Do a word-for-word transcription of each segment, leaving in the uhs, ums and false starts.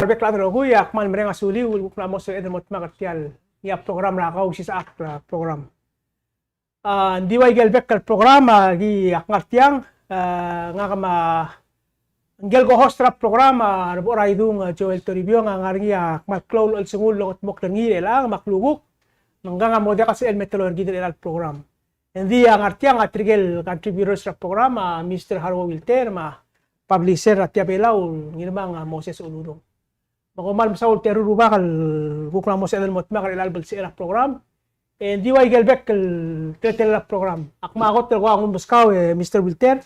Bek el chad el rokui, a kmal mereng a suliu el kuk mla mo sebeched el mo dmak er tia el, ngii a program er a Kausisechakl el program. A, ng di ua ikel bek el program, a, ki ak ngar tiang, a, ngak me a, ngikel co-host er a program, a, Rebechor Aidung, a, Joel Toribiong, a, ngar ngii a kmal klou el chelsengul el longetmokl er ngii er chelechang me a klukuk, me ngkang a mo diak a sebechel el me teloi er kid er chelecha el program. Ng di a ngar tiang a tirkel contributors er a program, a, Mister Haruo Wilter, me a publisher er a Tia Belau, Ngirmang, a, Moses Uludong. Me kom kmal mesaul tia el rubak el kuk mla mo sebeched el mo dmak er chelecha el belsechel a program. E ng di ua ikel bek el teletelel a program. Ak mo kot el kuk nguu el meskau, e, Mister Wilter,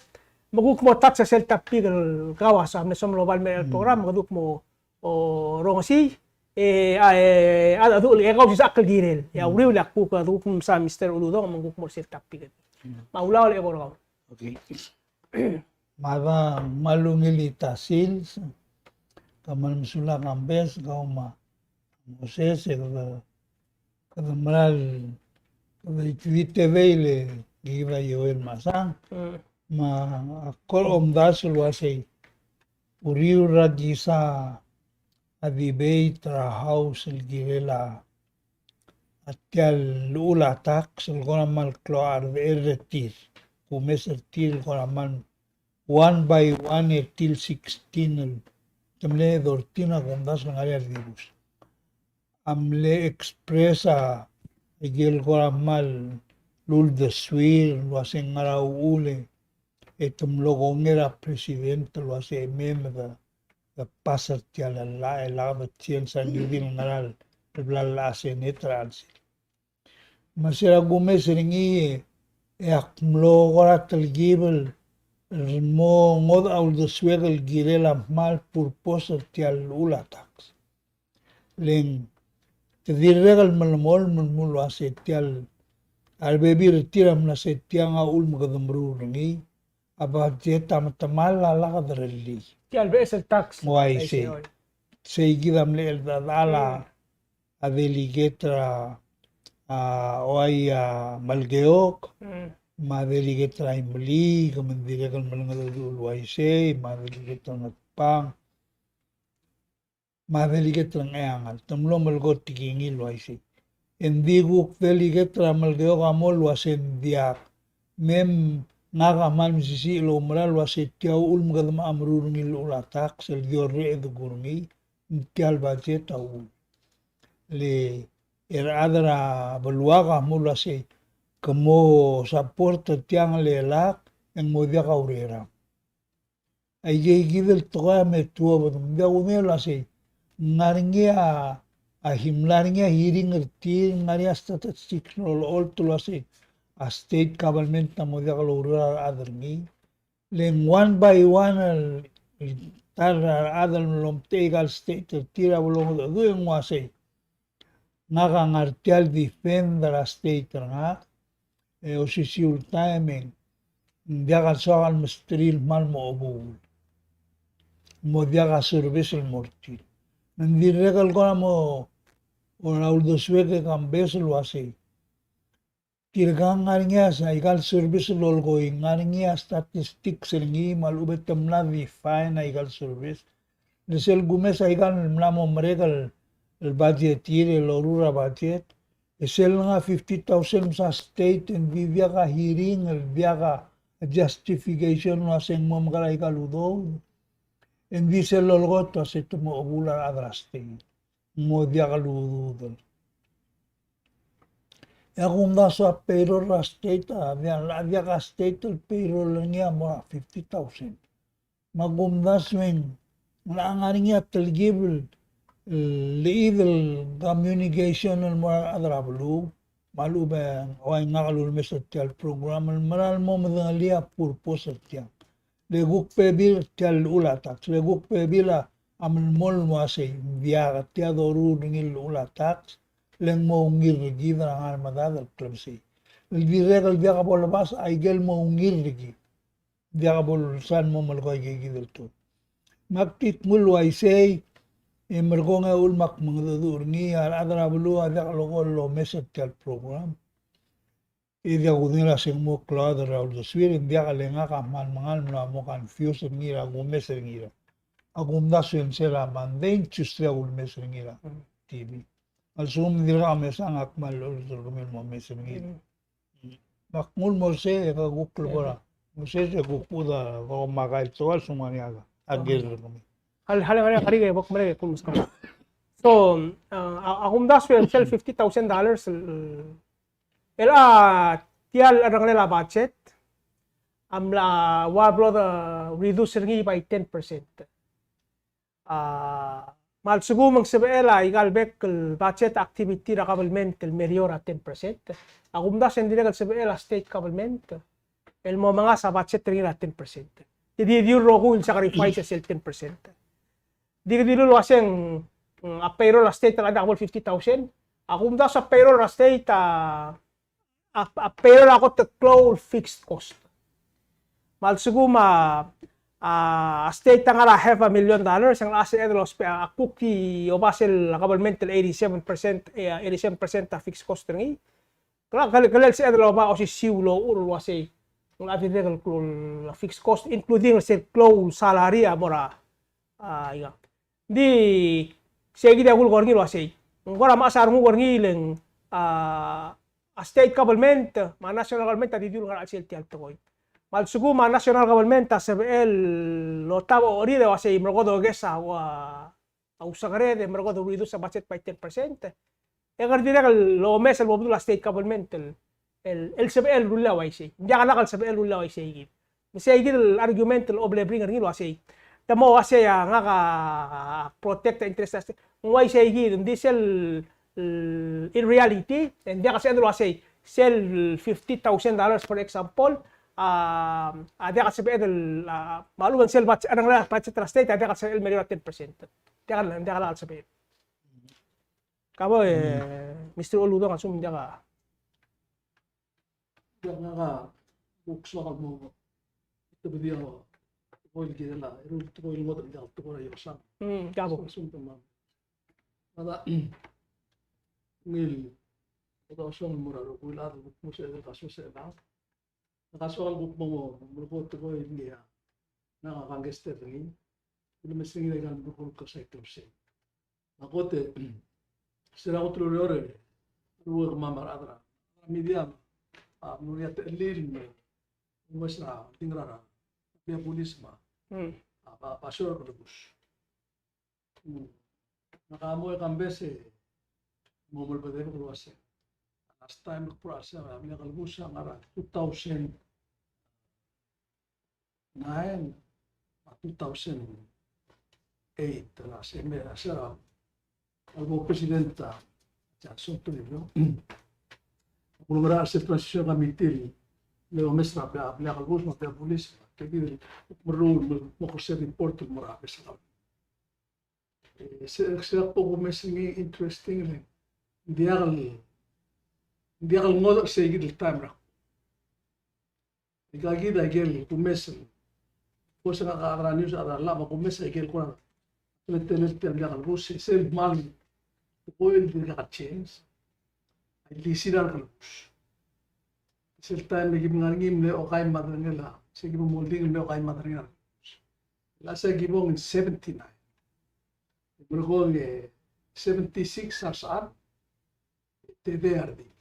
me kuk mo touch er sel topic el kau a soam, mle soam el oba el mei er a program, me kede kuk mo, o, rongesii, e, a, e, a, a, e, Kausisechakl el kirel. E a uriul e ak kuk, kede kuk msa Mister Uludong, me kuk mo er sel topic. Me a ulaol e ko er kau. Okay. Me a da kmal ungil el ta sils, kmal mesulang a Kambes, kau me a Moses, e kede, kede mera el, kede di tedei el, kid a Joel me a Sang, me a kora omdasu el uasei. Uriul er a kisa a debate er a House el kirel a tia el llechul a tax el kora kmal klou a rdechel er tir. Kumes er tir el kora kmal one by one er tir el sixteen el te mle thirteen a kumdasu el ngar er ngii a redibus. A mle express a ikel kora kmal uldesuir el uasei ng ngar er a uchul e te mlo kongei er a president el uasei me mei me de, de pass er tia el llach e lak de change a New Deal el ngar er a, el bla llach a Senate er a chelsel. Me se er a kumes er ngii e ak mlo kora telkib el mo ngodech a uldesuek el kirel a kmal purpose er tia el llechul a tax. Le ng te dirrek el melemolem el mo uasei tia el, a rebebil er tir a mla sei tiang a uchul me kede meruul er ngii, a budget a metemall a lak derellii. Tia el beches el tax. Ng uaisei. Sei kid a mle cheldechedechal a delegate er a, a, uai a Melekeok, me a delegate er a Imeliik, me ng dirrek el melengedecheduch el uaisei, me a delegate er a Ngatpang. Me a delegate er a Ngcheangel, te mlo melekoi a tekingel el uaisei. E ng di kuk delegate er a Melekeok a mo el uasei ng diak. Me ngak a kmal mesisiich el oumera el uasei tia uchul me kede mo meruul er ngii el llechul a tax el di orreched er ngii, ng tia el budget a uchul. Le er a rechad er a beluak a mo el uasei, ke mo support er tiang le lak, e ng mo diak a urerang. Aike kid el tekoi a me tuobed, me ng diak kudengei el uasei. Ng ngar er ngii a, a him, ng ngar er ngii a hearing er tir, ng ngar er ngii a statistics el olecholt el uasei a state government a mo diak loureor a rechad er ngii. Le ng one by one el, el ta er a rechad el mlo omtechei aika el state er tir a bo longedecheduch e ng uasei. Ngak a ngar tia el defend er a state er ngak, e osisiu el taem e ng diak el soak el mesterir el kmal mo chebuul. Mo diak a service el mo er tir. Me ng dirrek el kora mo, er a uldesuek e Kambes el uasei. Tirka ng ngar er ngii a sa aika el service el lolekoi, ng ngar er ngii a statistics er ngii me a lechub e te mla define aika el service. Le sel kumes aika el mla mo merek el, el budget er tir, el loruul er a budget. E sel ngar er a fifty thousand me a state e ng di diak a hearing, el diak a justification el uasei ng mo mekerang aika el udoud. E ng di sel lolekoi el uasei te mo chebuul a rechad er a state. Ng mo diak el udoud. E a kumdasu a payroll er a state, a diak, a diak a state el payroll er ngii a mo er a fifty thousand. Me a kumdasu e ng locha ngar er ngii a telkib el, el, el communication el mo er a rechad er a beluu, me a lechub e ng ua ngak el ulemes er tia el program el mera el mo medengelii a purpose er tiang. Le kuk bebil er tia el llechul a tax, le kuk bebil a melemolem el uasei, ng diak, tia doruul er ngii el llechul a tax, le ng mo ungil er kid er a ngar er a medad el klebesei. El dirrek el diak bo lebas aike el mo ungil er kid. Diak bo lsal mo melekoi aike kid el tuobed. Me ak di knguu el uaisei, e merekong e uchul me ak mengedecheduch er ngii, a rechad er a beluu a diak lekoi el omes er tia el program. E diak kudengei el uasei ng mo klou a chad er a uldesuir, e ng diak le ngak a kmal mengal mla mo confuse er ngii er a kumes er ngii er a. Ak omdasu e ng sel a Monday, Tuesday a kulemes er ngii er a T V. A lsekum dirkak mesang, ak kmal oltirakl er kemiu el mo omes er ngii. Me ak nguu el mo er sei e ke kuk lebo er a, mo er sei e kuk kuk a ko makai el tekoi el sel ngar er ngii a, a ker er kemiu. Hal, hal, hal, hal, hal, hal, hal, hal, hal. So, a, a, ak omdasu e sel fifty thousand dollars el, el a tia el cherrengelel a budget a mla ua blo de reduce er ngii by ten percent. A, me a lsekum ng sebechel a ikal bek el budget activity er a government el merior a ten percent, ak omdasu e ng dirrek el sebechel a state government el mo mengas a budget er ngii er a ten percent. Te di dilu el rokui el sacrifice er sel ten percent. Di ke dilu el uaseng, mm, a payroll er a state a diak bo el fifty thousand. Ak omdasu a payroll er a state a a, a payroll a kot el klou el fixed cost. Me a lsekum a, a state a ngar er a half a million dollars, e ng locha sebeched el ousbech, a kuk di oba sel government el eighty-seven percent, e, eighty-seven percent a fixed cost er ngii. Kele, kele, kele sebeched el oba osisiu el uchul el uasei ng locha dirrek el klou el fixed cost, including sel klou el salary a mo er a, a, ika. Ng di sei kid a kulekoi er ngii el uasei, ng kora mechas a renguk er ngii el ng, a, a state government me a national government a di dilu el ngar er a chelsel tia el tekoi. Me a lsekum a national government a sebechel el otab a ocherir el uasei merekod a okes a ua, a usekered e merekod a reduce a budget by ten percent, e ng dirrek el omes el bo bedul a state government el, el, el sebechel el rullii a uaisei. Ng diak a lak el sebechel el rullii a uaisei kid. Me sei kid el argument el oblebringer er ngii el uasei, te mo uasei a ngak a protect a interest er a state. Ng uaisei kid, ng di sel, in reality, e ng diak a sebeched el uasei, sel fifty thousand dollars, for example, a, a diak a sebeched el, a, me a lechub e ng sel budget, a cherrengelel a budget er a state, a diak a sebeched el merior a ten percent. Diak a, diak a lak el sebeched. Ka bo, e, Mister Uludong, a lsekum ng diak a. Diak, ngak a kuk soak el mo tebedii a tekoi el kirel a, eru el tekoi el ngodech el diak el tekoi er a iosang. Mm, ka bo. So, so, te mam. Ngak a, ngii el, kede osong el mo er a rokui el chad el kuk mo sebeched el kasoes er chelechang. Ng kasoak el kuk mo, mo melekoi a tekoi el ngii a, ngak a kangkei er ngii. Ulemes er ngii er a ikal melekoi el klou sel klebesei. Me a kot e, se er a kot el ureor e, a lechub e kemam a rechad er a media, a, mlo er ngii a techellir me ng uaisei er a, ting er a, a blil a bulis me a, a, a, basio er a kelebus. Mm. Me ak mo e kambes e mo melebedebek el uasei, last time el kbo er a sel a blil a kelebus a ngar er a two thousand nine me a two thousand eight, el uasei me a sel a lebo president a Johnson Toribiong. Ak ulengerachel er sel transition committee el omes er a blil a kelebus me a blil a bulis, me kid el kuk meruul el mo er sel report el mo er a mesa. E, se, se ak bo kumes er ngii, interesting, le ng diak el, ng diak el ngodech er sei kid el taem er a. Aika kid a ikel kumes el, ko se ngak a chad er a news a chad er a llach me a kumes a ikel kora teletelel tia el diak el kelebus, sel kmal tekoi el dirkak el change a ildisir a rekelebus. Sel taem e ki ngar er ngii el mle okai me a derengel a, se ki bo molding el mle okai me a derengel a rekelebus. El uasei ki bo ng seventy-nine. Merekong e seventy-six a resechal, te, te a redil.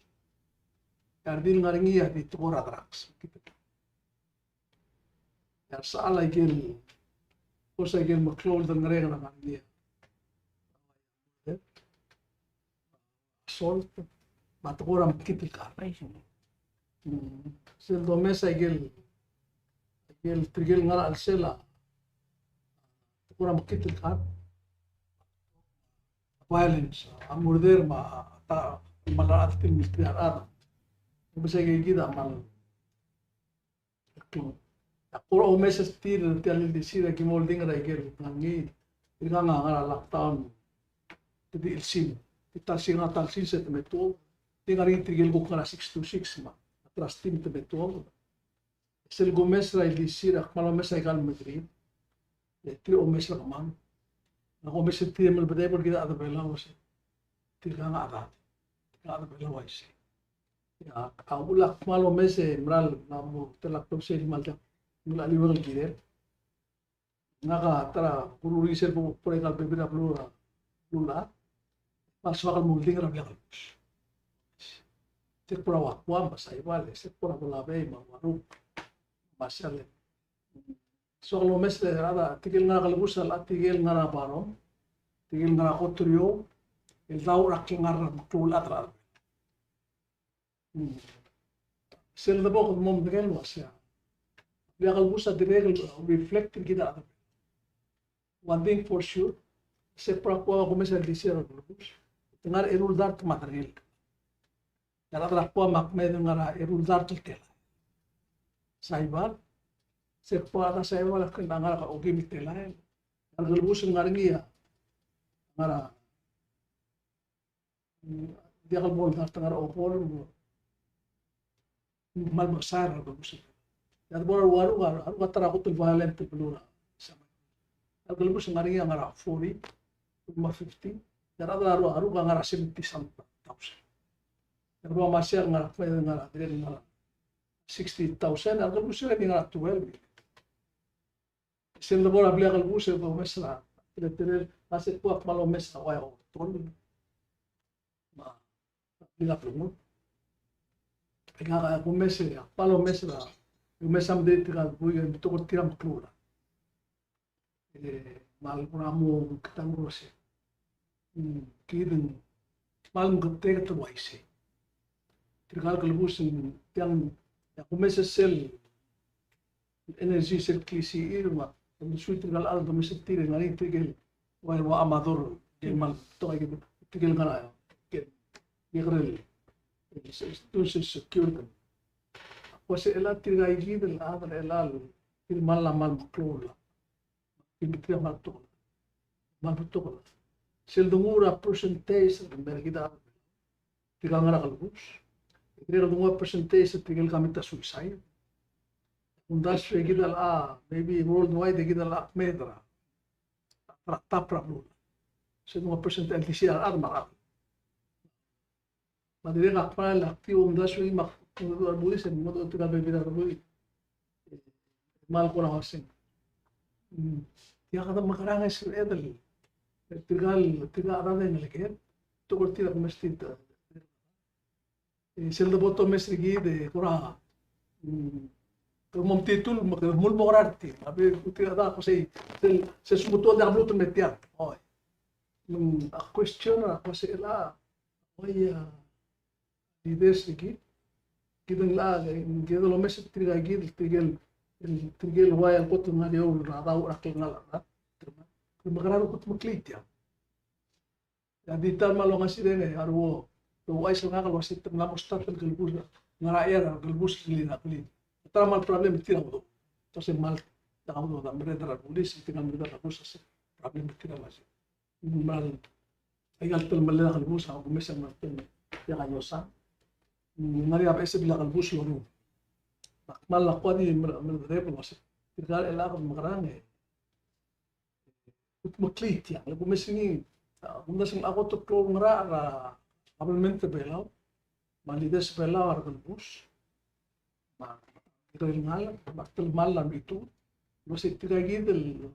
A redil el ngar er ngii a di tekoi er a drugs. A resechal a ikel, ko se ikel meklou el dengerenger a ngar er ngii a assault, me a tekoi er a mekngit el kar. Mm. Sel domes a ikel, ikel tirke el ngar er a chelsel a tekoi er a mekngit el kar. Violence, a murder me a ta, me a rechad el tir el miltry a rechad. Domes a ikel kid a kmal Ak kora omes er tir, tia el ildisir a ki mo oldingel er a ikel ngar er ngii. Tirka a ngar er a lockdown. Te di chelsel, te ta el sils, ngar er a ta el sils e te me tuobed. Di ngar er ngii tirke el kuk ngar er a six two six me a trust team te me tuobed. Sel kumes er a ildisir, ak kmal omes er a ikal medrir. E tir a omes er kemam. Ak omes er tir e melebedebek er kid a chad er a Belau el uasei, tirka a chad, tirka a chad er a Belau a uaisei. A, a uchul ak kmal omes e meral, a mo, te lak klou sel kmal diak, ng locha liuekl el kirel. ngak a ta er a kuruul er sel bo kuk break er a bebil er a beluu er a, beluu er a, me a soak el mo oldingel er a blil a kelebus. Se kbo er a Guam, me a Saipan, se kbo er a Pohnpei, me a Wairarap, me a Marshall. Soak el omes el rechad, tirke el ngar er a kelebus a locha tirke el ngar er a barong, tirke el ngar er a kot er eou, el dau er a klengar er a meklou el chad er a rechad. Hmm. Sel debo kede mo medengei el uasei, a blil a kelebus a dirrek el reflect er kid a rechad. One thing for sure, se kbo er a Guam a kumes a ildisir a kelebus, te ngar er a eru el dart me a derengel. E a rechad er a Guam a kmeed el ngar er a eru el dart el telael. Saipan, se kbo er a Saipan a kmeed el ngar er a okeim el telael. A rekelebus el ngar er ngii a ngar er a, mm, diak el bo el dart, ngar er a obo el, mm, kmal mekesai a rekelebus. E a debo er a Wairarap, a Wairarap a ta er a kot el violent el beluu er a Saipan. A rekelebus el ngar er ngii a ngar er a forty, me a fifty. E a rechad er a Wairarap a ngar er a seventy some thousand. E a rechad er a Marshall a ngar er a, ngar er a, ngar er a sixty thousand, a rekelebus el ngar er a twelve million. Sel debo er a blil a kelebus e bo omes er a teletelel, a se kuk kmal omes er a ua e otobed me a blil a beluu. E ngak a kumes e ak kmal omes er a, omes a medengei tirka el buik e betok er tir a meklou el chad. E kmal kora mo kitang rose. Mm, kid ng kmal meketeket el uaisei. Tirka el kelebus ng tiang, e a kumes er sel energy, sel klisichir me a uldesuir tirka el chad el domes er tir e ngar er ngii tirke el ua, ua Amador, tirke el kmal betok, tirke el ngar er a, tirke el, tirke el, el Social Security. Ak uase chelecha tirka kid el chad er chelechang, tir kmal, kmal meklou el chad. Tirke el kmal betok, kmal betok. Sel dengu er a percentage er kid a, tirka el ngar er a kelebus, tirke el dengu a percentage er tirke el commit a suicide. Kumdasu e kid a, maybe worldwide e kid a kmeed er a, er a top er a beluu. Sel dengu a percentage el di se a rechad me a rechad. Me a dirrek el kmal active, omdasu e ngak a mo dmu er a bulis, e mo dmu er tirka el bebil er a bulis. Kmal kora uaisei. Mm. Tia kede mekerang e sel edei. Tirka el, tirka el chad el ngeleked, betok er tir a kumes er tir. E sel debo domes er kid e kora, mm, kede mo metitur, me kede mo mekerang er tir. A be, tirka el chad a kmo sei, sel, sel smecher a diak lmuut el me tiang. Oi. Mm, a question a kmo sei el a, oi, a, leaders er kid, kid el ngar, kid el omes er tirka kid, tirke el, tirke el ua el kot el ngar er eou er a daob er a klengar er a, kede mekerang e kudmeklii tiang. A di ta el kmal ongasireng e a rua, ouchais er ngak el uase te mla mo start el kelebus, ngar er a chad el kelebus er ngii er a kelebus. Ta er a kmal problem er tir a udoud. Te uase kmal, ta er a udoud a merreder er a bulis, tir a merreder er a bulis, a se problem er tir a uase. Ng kmal, aika el telemellel a kelebus a kumes e ng kmal tia a iosang. Ng ngar er ngii a beches el blil a kelebus el loruul. Me ak kmal kuk di mer-, merreder el uase tirka el chad a mekerang e kudmeklii tiang. Le kumes er ngii, a, kumdasu e ng a kot el klou el ngerachel er a government er a Belau me a leaders er a Belau a rekelebus. Me a, tirke el ngalek, me a telemall a mechitechut el uase tirka kid el,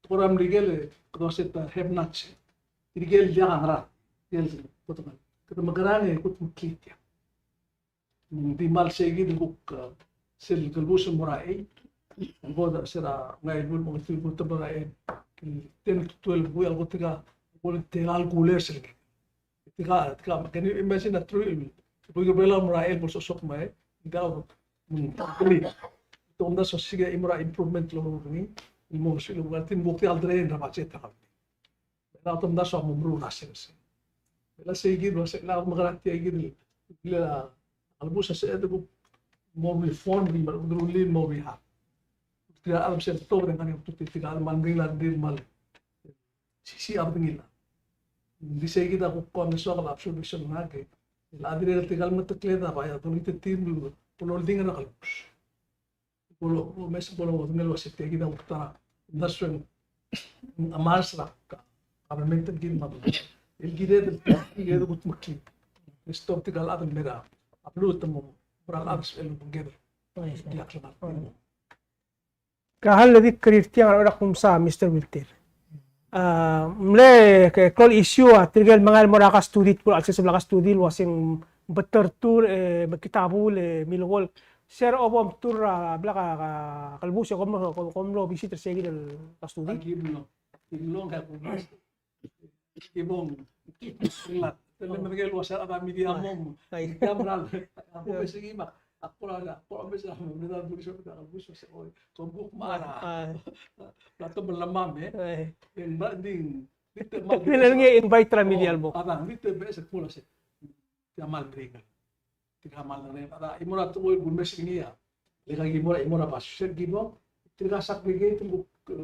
te kora mle ikel, kede uase te have nothing. Tirke el diak a ngerang, tirke el, kede mekerang e kudmeklii tiang. Ng di kmal sei kid el kuk, e, sel kelebus el mo er a eight, ng bo de se er a ngai el mo ngiltii el mo er a eight, ten to twelve, bo el kot tirka, bo el tela el cooler sel Tika, tika, can you imagine a truly, bo er a Belau el mo er a el bo lsosok me, tika, mm, keli. Te omdasu a siik a chimo er a improvement el loruul er ngii, el mo sulir a buai, te mo tia el drain er a budget er a company. Belau te omdasu a mo meruul a sers. Belau sei kid, belau sei, belau me kora tia kid, belau a lebo a se e de mo reform, mo rullii, mo rehab. Tia a chad me sel tobed e ng ngar er ngii a ultutelel tirka el kmal meringel a rengrir el kmal sisiich a bedengil. Ng di sei kid a kuk kora mesoak el observation er ngak e, el a dirrek el tirka el metekled a bai a dolengit er tir el bo loldingel er a kelebus. Bo lo, bo mes, bo lodengei el uase tia kid a ultutelel a, ng di soak el, a mars er a government er kid me a, el kired el, kired el kudmeklii. Stop tirka el chad el mei er a beluu e te mo, mo er a chad el sebechel el obengked. Tia klengar. Ka hal el di kerir tiang er a kumsa, Mister Wilter. A, mle ke klou el issue a tirke el mengai el mo er a custody, el kuk a chelsel a custody el uaseng better tour, e, me kitabul, e, milekoi. Se er a obo mtur a blak a, a kelebus e kom lo, kom, kom lo visit er se kid el custody. Aki mlo, aki mlo ngka el kelebus. Kibong. Lat. Tele medengei el uasei a media mong. Ai. Media mong. Ak bo mesei ngii me ak, ak kora, ak kora mesei a media mong, se, oi, kom kuk mera. Ai. Plato melemam, e. Ai. Ng ba, ng di, ng di te mal. Ng di te invite er a media el bo. A, ng di te beches el kmo uasei. Tia mal bring. Tirka mal ngar er ngii a, a, chimo er a tekoi el kumes er ngii a. Le ka chimo er a, chimo er a basio, se el chimo, tirka sak bigei, te kuk, e,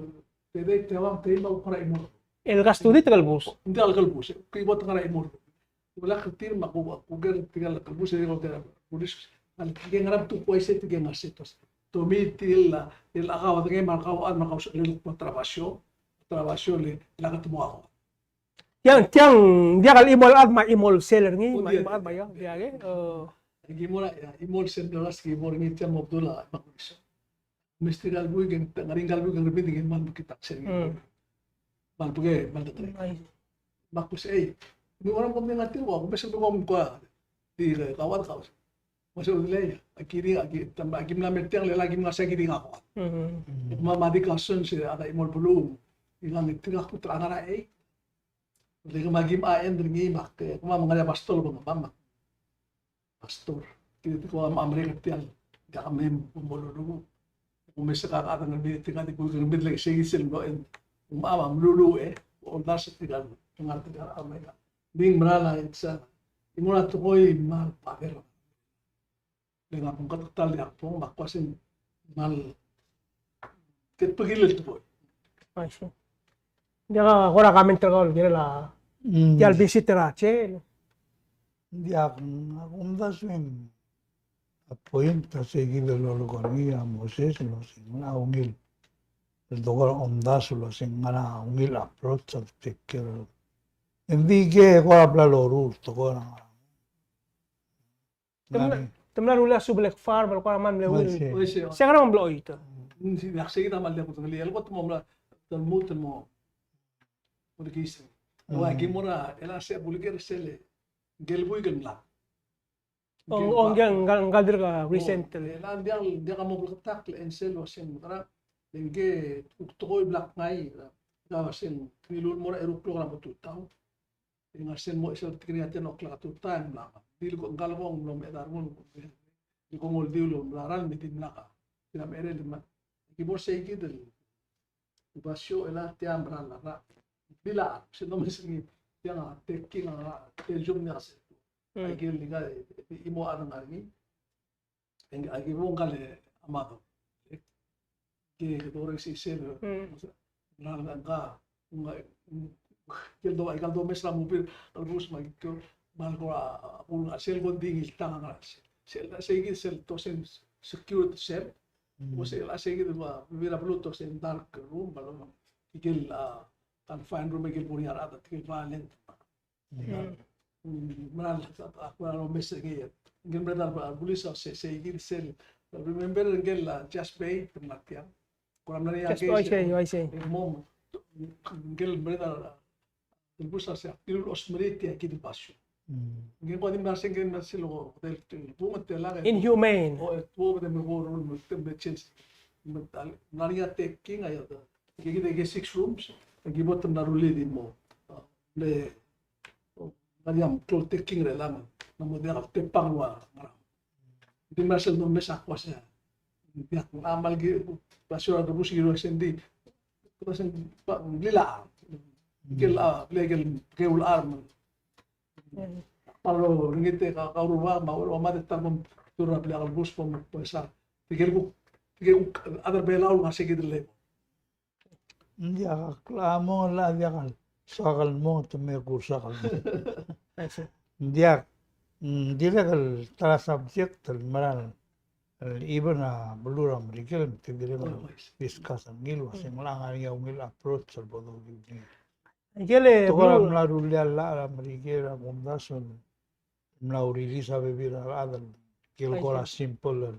tedei, teuang, teim a kuk ngar er a chimo. El custody te kelebus. Ng di a kelebus, e, chimo te ngar er a chimo. Ua lak tir me a ku, kuker tirka el kelebus, e, tirka el kelebus. A le tirke ngar er a betok uaisei, tirke ngar er a setos. Te omii tirke el, el a kau a dengei me a kau a, me a kau a, le kuk mo er a basio, er a basio le, le lak te mo a kau. Tiang, tiang, diak el chimo el chad me a chimo el sel er ngii, me a chimo el chad me a, diak, e, o. Aki mo er a, ia, chimo el sel er a, aki mo er ngii tiang mo bedul a, me a kumes. Mesterir a buik e ng, ngar er ngii a buik e ng rebebil e ng mal mekngit a sel er ngii. Mm. Mal bekei, mal dekerek. Ai. Me a kumes, e, ng ua kom di ngar er tir, ua, kumes e ng kom kuk di, e, kau a, kau a. Me se el di le, aki di, aki, aki mla mer tiang le, aki mla se aki di ngak. Mm. Me a, me a di cousin se a chimo el beluu. Ng ngar er tir a kuk ngar er a, e. Le kemam a kim a end er ngii me ak, kemam a ngar er a pastor, kemam a pastor. Kid kemam a merek er tiang, diak kemam a mo luluu. Kumes e ka, ka ngar er ngii tirka di kuk ngar er ngii le sei sel mo end. Kemam a meluluu, e, oldasu tirka, ngar tirka a mei. Ng di mera el a, it's a, chimo er a tekoi me a pader. Le ngak a kuk ta el diak bong, me ak uasei ng mal ketbekil el tekoi. I see. Diak a kora comment er kau el kirel a, mm, tia el visit er a Che. Diak, ng, ak omdasu e ng a point a se kid el lolekoi er ngii a Moses el uasei ng ngar er a ungil. El tekoi er a omdasu el uasei ng ngar er a ungil approach el take care. Ng di ke kora bla loruul el tekoi er a Te mla, te mla rullii a Sublek Farm, el kora mle ungil. Oi, sei. Sei a ngar er a mle oit. Mm, sei, ak sei kid a mal diak kudengelii, el kot mo mla, te lmuut el mo, mo dikisel. Ua, ki mo er a, el a se a buleker sel, ngike el buik el mla. Ong, ong, ngike el ngal, ngal dirk a recent. El a diak, diak a mo bleketakl el sel uaseng, kora, ngike, kuk tekoi el bla kngai, el uaseng, milul mo er a eru el klok er a mo tutau. E ngar sel mo, sel tekingir a ten o'clock a tutau e ng mla. Di le ko, ngka el ko ng mlo mechedar mo, di ko ngoldiu el mla er a, me di mla ka. Di mla merek el mla. Ki bo sei kid el basio el a tia mera el a. Di le a, se domes er ngii, tia a, teking a, te jum ni a se. Mm. Aike el di ka, di mo a ngar er ngii. Ng, aki bo ngka el Amado. Ke, ke dorrenges sel. Mm. Ng, ng, ngka, ng, ke el do, aika el domes er a movie, el bus me aki, me a kora, a, sel ko ng di ngiltang a ngar er a sel. Sel, sei kid sel, to sel security cell. Mm. Mo sel, sei kid el, a, movie er a beluu to sel dark room, me a lo, aike el, a, confined room, aike el bo er ngii a rechad, aike el violent. Mm. Mm, mera el, a, a, mera el omes er ngii. Ngike el mera el, a, bulis a se, sei kid sel. Remember ngike el, a, Just Bay, te mla tiang. Kora mla er ngii a Just Bay, sei, sei. E mo, ngike el mera el, a, el bus a se, a, tirul osmerii tia kid el basio. Mm. Ngike el kora di mla er sei, ngike el mla er sei el, o, del, del, bung, te la, inhumane. O, e, tuo, de me bo, me, me change. Me, tal, mla er ngii a teking, a, ia, Ke, ke, ke six rooms, e ki bo te mla rullii di mo, a, le, o, ngar er ngii a klou el teking er chelechang, ng mo diak el tepang el ua ngerang. Di mla sel domes a kuk uasei, diak, ng kmal ki, basio er a debus e ki uasei ng di, uasei ng, ba, ng lilach. Ikel, a, le ikel, ke ulechar me. Mm. Kmal orrenges e ka, ka urua me a, ua mad e ta el bom, tir a blil a kelebus bo mo, bo sa. Tirke el kuk, tirke el kuk, a chad er a Belau el ngar er sei kid el level. Ng diak, a mong el diak el soak el mong, te me kursoak el mong. Ng diak, mm, dirrek el ta er a subject el mera el, el even a beluu er a Merikel, me te dirrek el discuss er ngii el uasei ng ngar er ngii a ungil approach el bo dokiu. Aike el, te kora mla rullii a llach er a Merikel er a kumdasu el mla release a bebil er a rechad el, aike el kora simple el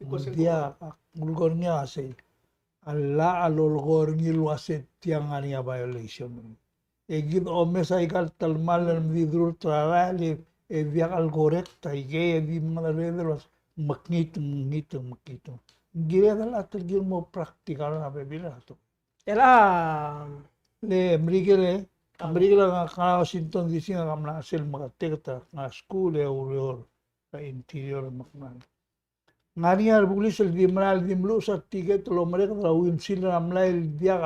Ng diak, a kulekoi er ngii a sei. A llach a lolekoi er ngii el uase tiang a ngar er ngii a violation. E kid a omes aika el telemall el mdi dururt er a rael e diak el correct aikei e di mengedecheduch el uase mekngit, mekngit, mekngit. Ng kired el chad el kirel mo practical er a bebil er a tekoi. Chelecha. Le Merikel e, Merikel a ngak a Washington D C, ngak a mla er sel meketeket er a skuul e oureor er a Interior me kmal. Ng ngar er ngii a rebulis el di merael el di meluches a tiket el omereked er a uimsil er a mlai el diak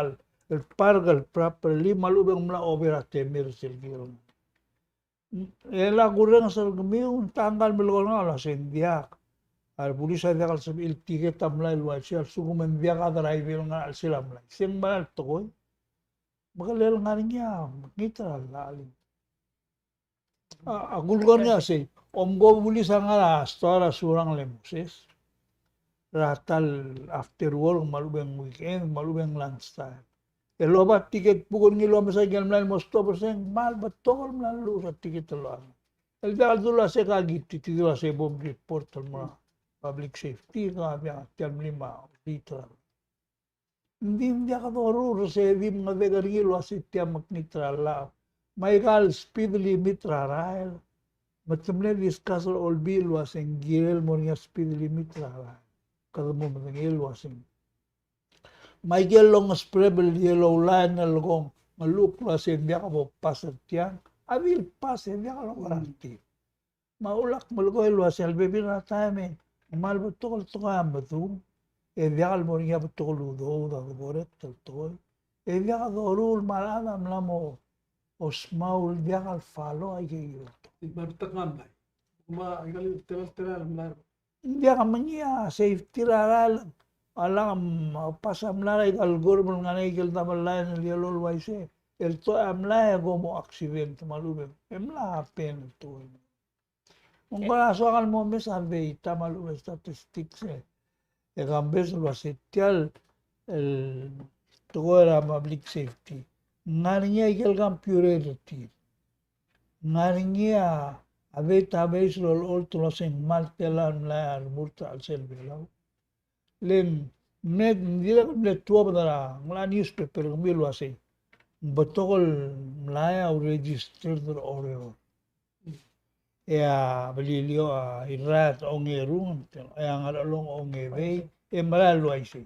el park el properly me a lechub e ng mla over a temer sel kirel. E le kurrenges er kemiu, ng tangkal melekoi er ngak el uase ng diak. A rebulis a diak el sebechir el tiket a mlai el uaisei, a lsekum e ng diak a driver el ngar er a chelsel a mlai. Se ng mera el tekoi. Me kele ngar er ngii a mekngit er a llach. A, a kulekoi er ngii a sei, omko bulis a ngar er a stoa er a Surangel e Moses er a ta el after work me a lechub e ng weekend me a lechub e ng lunch time. El oba ticket book er ngii el omes aike el mlai el mo stop er sei, ng kmal betok el mla lluches a ticket el locha. El diak el dulu a sei, ka kid di dulu a sei bo mreport el mo er a public safety, ka diak, tia el mlim a literal. Ng di ng diak doruul er sei, e di mengedek er ngii el uase tia mekngit er a llach. Me aika el speed limit er a rael. Me te mle discuss er a Olbiil el uase ng kirel mo er ngii a speed limit er a rael. Kede mo medengei el uase ng. Me aike el longesbreb el yellow line el kmo ng llechukl el uase ng diak bo pass er tiang. A di el pass e diak longerang er tir. Me a ulak melekoi el uase a lebebil er a taem e ng kmal betok el tekoi a medung, e diak el mo er ngii a betok el udoud a debo er a tekoi. E diak doruul me a rechad a mla mo osmau el diak el follow aike el tekoi. Di mla betok a mlai. Me aika el tebel, tebel a mlai. Ng diak mengiil a safety er a rael, a lak mo pass a mlai er aika el government el ngar er ngii aike el double line el yellow el uaisei. El tekoi a mlai e ko mo accident me a lechub e ng, e mla happen el tekoi. Ng kora soak el mo mes a data me a lechub e statistics e. E kambes el uase tia el, el tekoi er a public safety. Ng ngar er ngii aike el computer er tir. Ng ngar er ngii a, a database el olecholt el uase ng kmal tela el mlai a remurt er a chelsel Belau. Le ng mle, ng dirrek el mle tuobed er a, ng locha newspaper er kemiu el uase ng betok el mlai a registered er a Oreor. E a Beliliou a Irrai a ongeru, e a Ngarchelong a ongebei, e merael el uaisei.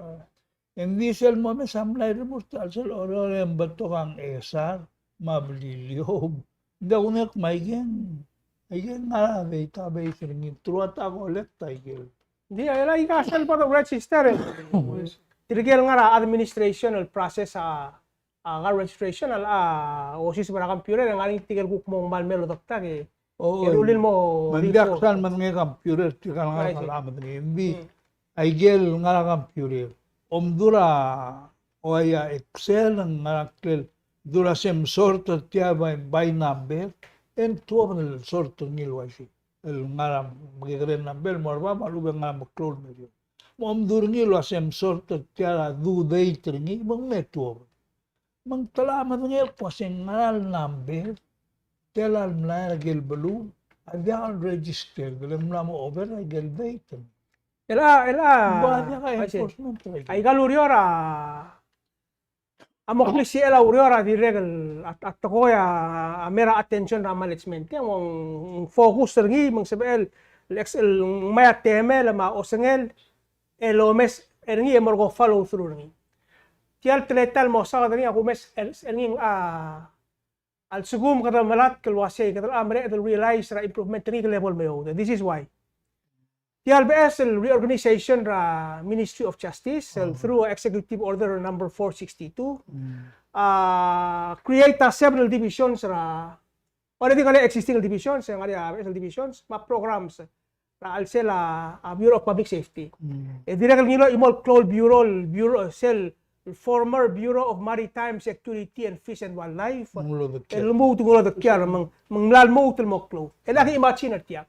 E ng di sel momes a mlai el remurt er a chelsel Oreor e ng betok a Ngchesar me a Beliliou. Ng di a kuk me aike ng, aike ng ngar er a database er ngii, te rua ta collect aike el. Ng di a, e le aika sel bo de register e. Tirke el ngar er a administration el process a, a ngar er a registration a, a osiseb er a computer e ng ngar er ngii tirke el kuk mo ngmai el mei el odektak e. O, e rullii el mo, me ng diak report. Sel medengei a computer, tirka el ngar er a, medengei. Ng di, aike el ngar er a computer. Omdu er a, Ua ia Excel, ng ngar er ngii a klel dula se msort er tia by, by number, e ng tuobed el sort er ngii el uaisei. El ngar er a mekekerei el number el mo er a bab me a lechub e ng ngar er a meklou el meriou. Me omdu er ngii el ua se msort er tia er a due date er ngii, me ng me tuobed. Me ng telemedengei el kmo se ng ngar er a number, tia el mlai er a ikel beluu a diak el register, e le ng mla mo over a ikel date. Chelecha, chelecha, ng diak a enforcement er a ikel. Aika el ureor a A mo klisichel a ureor a dirrek el a, a tekoi a, a mera attention er a management. Ng, ng focus er ngii me ng sebechel el, el, el ngmai a temel me a osengel el omes er ngii e mo er a ko follow through er ngii. Tia el teletael el mo saod er ngii a kumes er, er ngii a, a lsekum kede melatk el uasei, kede mereched el realize er a improvement er ngii, kede bo el meoud. This is why. Tia el beches el reorganization er a Ministry of Justice, el through Executive Order number four sixty-two, a create a several divisions er a, already ngar er ngii a existing divisions, ngar er ngii a beches el divisions, me a programs er a chelsel a, a Bureau of Public Safety. E dirrek el ngilai a chimo el klou el bureau, el bureau, sel former Bureau of Maritime Security and Fish and Wildlife. Ng uledekial. El lmuut ng uledekial, me ng, me ng mla lmuut el mo klou. E le ak imagine er tiang.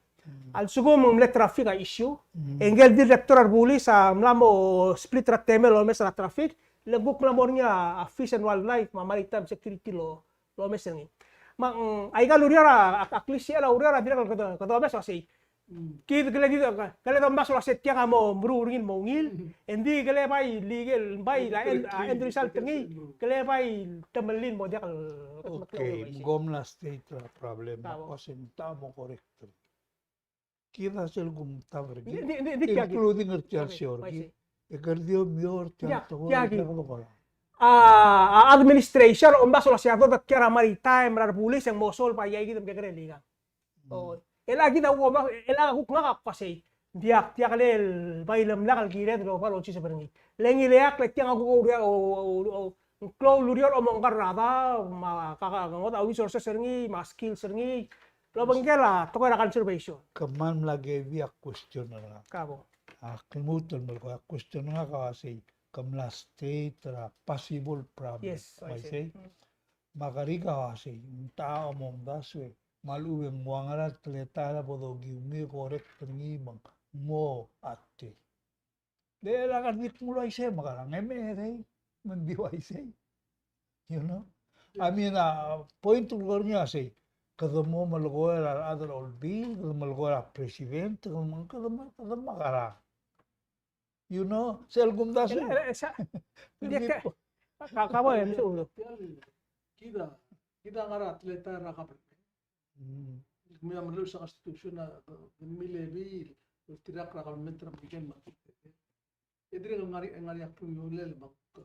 A lsekum ng mle traffic a issue, e ngike el director er a bulis a mla mo split er a temel el omes er a traffic, le ng kuk mla mo er ngii a, a fish and wildlife me a maritime security el, el omes er ngii. Me ng, aika el ureor a, a, a klisichel a ureor a dirrek el kede, kede omes el uasei. Kid kele di, kele domes el uasei tiang a mo meruul er ngii el mo ungil, e ng di kele bai legal, bai a end, a end result er ngii, kele bai temellii el mo diak el. Okay, me kom mla state er a problem, me a kmo se ng techa mo correct. Kid a sel kumtab er kid, including er tia el show er kid. E kede di omior tia el tekoi el tekoi. A, a administration a omes el uasei a dodekii a maritime er a rebulis e ng mo solve a iaikid el mekekerei el ikang. O, e le kid a kuk, e le kuk ngak a kmo sei. Ng diak, diak le bai le mlak el kired el oba lolsiseb er ngii. Le ng ileakl e tiang a kuk oureor, o, o, o, ng klou el ureor a omengkar er a daob, me a kaka, ngodech a resources er ngii, me a skills er ngii. Lobengkel a tekoi er a conservation. Kmal mla kebii a question er ngak. Ka bo. Ak lmuut el melekoi a question er ngak a uasei, ke mla state er a possible problem. Yes, I see. Me a kerik a uasei, ng techa a omdasu e, me a lechub e ng ua ngera el teletael a bo dokiu me correct er ngii me ng mo ate. Le lak a di kmo uaisei me a ngerang, e me edei, me ng di uaisei. You know? I mean, a point el ko er ngii a sei, kede mo melekoi er a rechad er a olbiil, kede melekoi er a president, kede mo, kede mo, kede mo ngerang. You know, sel kumdasu. Ele, ele, sa, ka, ka bo e, kid a, kid a ngar er a teletael er a government. Mm. Me a meluches a constitution a, me a levy, el tirakl er a government er a Merikel me a. E dirrek el ngar er ngii, ngar er ngii a klungiolel me a.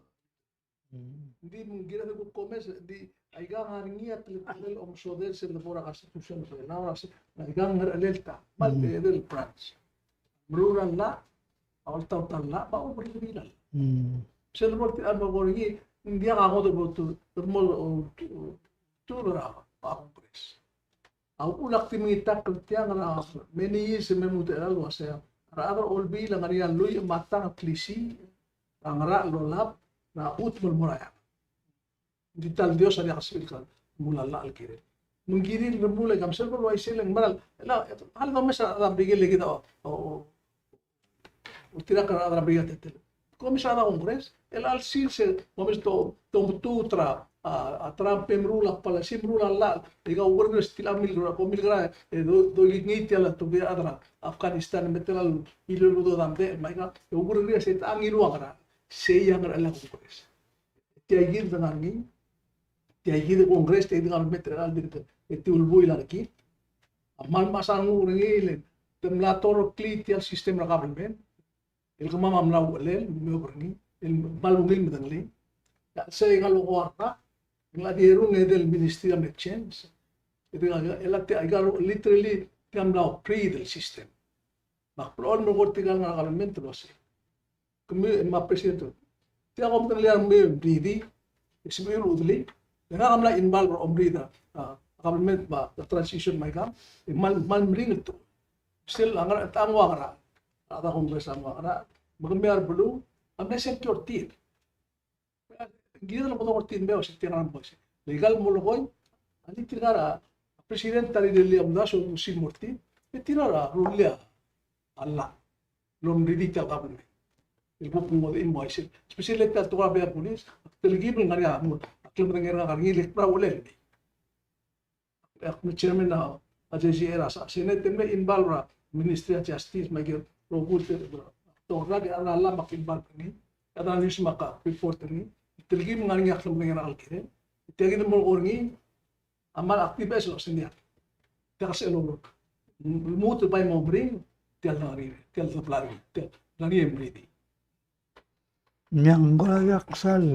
Mm. Ng di me ng kired el kuk omes, di aika ngar er ngii a teletael el omesodel sel lebo er a constitution er a Belau, aika ngar er a chelechang, me a edei el branch. Meruul a llach, a oltaut a llach, me a oberlii a llach. Mm. Sel lebo er tia el mo er ngii, ng diak a ngodech el bo ltuu, el mo ltuu er a Congress. A uchul ak di mengitakl er tiang er a many years e me lmuut er a el uasei a rechad er a olbiil a ngar er ngii a lluich me a tang el klisiich er a ngerachel el olab er a chutem el mo er a eanged. Ng di ta el Dios a diak el sebechir el kmo a llach el kirel. Me ng kirir el remuul e kemam sel bo el uaisei e ng mera el, el, el domes a rechad er a Merikel e kid a, o, o, ultirakl er a rechad er a Merikel a teletelel. Kom mesa er a Congress, el chelsel se, kom mesa to, to, to tra, a, a Trump e meruul a policy, meruul a llach, e kau ukerreu er sel milkra, kom milkra, e do, do ngii tia el tobed er a Afghanistan, me te la ilo el udoud a mdechel, me aika, e ukerreu er sei te a ngiluu a ngerang, sei a ngerachel a Congress. Tia kid el ngar er ngii, tia kid el Congress, tia kid el government er a dirk, e te ulbuil a rekil. A kmal mechas a renguk er ngii, le te mla toreklii tia el system er a government. El kemam a mla uchelel, me oker er ngii, el kmal ungil medengelii. A sei a kal okoua er a, ng mla di erung edei el ministry a mle change. Edei a, el a tia, a kal literally, tia mla operate el system. Me ak blechoel el melekoi er tirka el ngar er a government el uasei. Kemiu me a president. Tia kom medengelii a rengmiu el mridi, e sebechir el udelii. E ngak a mla involve er a omrid er a, a, government me a transition me aikang, e kmal, kmal meringel el tekoi. Sel a ngerachel, a nguu a ngerachel. A rechad er a Congress a nguu a ngerachel. Me kemiu a rebeluu, a mle secure tir. Ng kired el okedong er tir el mei el uasei tia ngar er a mo uaisei. Le ikal molekoi, a di tirka er a president a rirellii a uldasu el usim er tir, e tir a rullii a llach el omririi tia el government. El kuk ngodech el mo uaisei. Especially tia el tekoi er a blil a bulis, ak telkib el ngar er ngii a mo, ak klemedengei er ngak a ngar er ngii el kbra uchelel el mei. Ak mle chairman er a J C A er a Senate, e mle involve er a Ministry of Justice, me aike el rokui el tekoi er a llach me ak involve er ngii. A chad er a news me ak report er ngii. Telkib el ngar er ngii a klemedengei er ngak el kirel. Tia kid el mo er ngii, a kmal active el uasei ng diak. Tia kid a sel lolekoi. Lmuut el bai mo meringel, tia el ngar er ngii, tia el debla er ngii, tia el ngar er ngii e mritii. Ng kora diak sal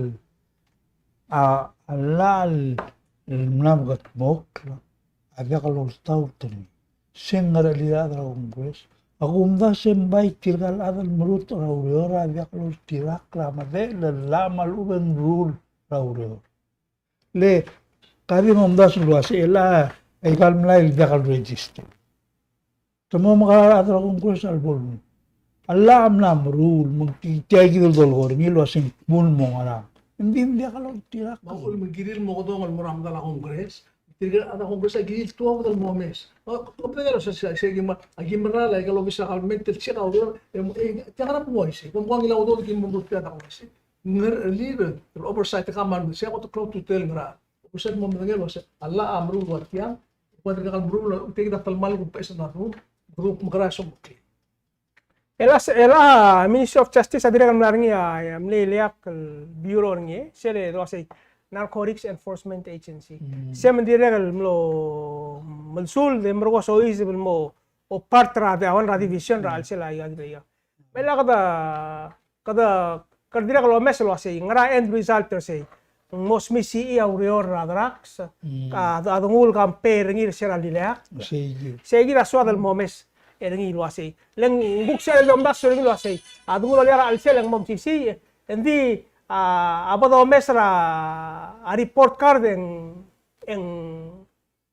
a, a llach el mla mekedmokl a diak loltaut er ngii. Se ng ngerchelid a rechad er a Congress. A kumdasu e ng bai tirka el chad el merutech er a ureor a diak loltirakl a medechel el llach me a lechub e ng rule er a ureor. Le, ka di mo omdasu el uasei, e a, aika el mlai el diak el register. Te mo mekerang a rechad er a Congress a lebo el, a llach a mla meruul, me ng tia kid el dolekoi er ngii el uasei ng kmo ng mo ngerang. Ng di ng diak loltirakl. Me a uchul me ng kirir el mo okedong el mo er a medal a Congress. Tirke el chad er a Congress a kirir el tuobed el mo omes. O, kede medengei el uasei, se, se, se, ki mera, a ki mera el aika el obis er a government el check a ureor, e, e, tia ngar er a mo uaisei. Kom kuk ngilai a udoud el ki mo meruul tia el uasei. Ngerchelid el oversight er kemam, se a kot el klou a ultutelel ngar er a oversight, mo medengei el uasei a llach a meruul el ua tiang, ua tirka el meruul, ua tirka el telemall el kuk beches er a rengum, kuk mekerang e someklii. E a, e a Ministry of Justice a dirrek el mla er ngii a, a mle ileakl el bureau er ngii, sel uasei Narcotics Enforcement Agency. Mm. Se me ng dirrek el mlo, mlo soiseb e merekong e soiseb el mo, o part er a, a one er a division er a chelsel a, a, a, Me a kede, kede, kede dirrek el omes el uasei, ngera a end result er sei. Ng mo smisichii a ureor er a drugs, mm, a, a dengul compare er ngii er se er a lileakl. Sei kid. Sei kid a soad el mo omes er ngii el uasei. Le ng kuk sel domdasu er ngii el uasei, a dengul a lileakl a chelsel e ng mo mesisiich, e ng di, a, a bo domes er a, a report card e ng, e ng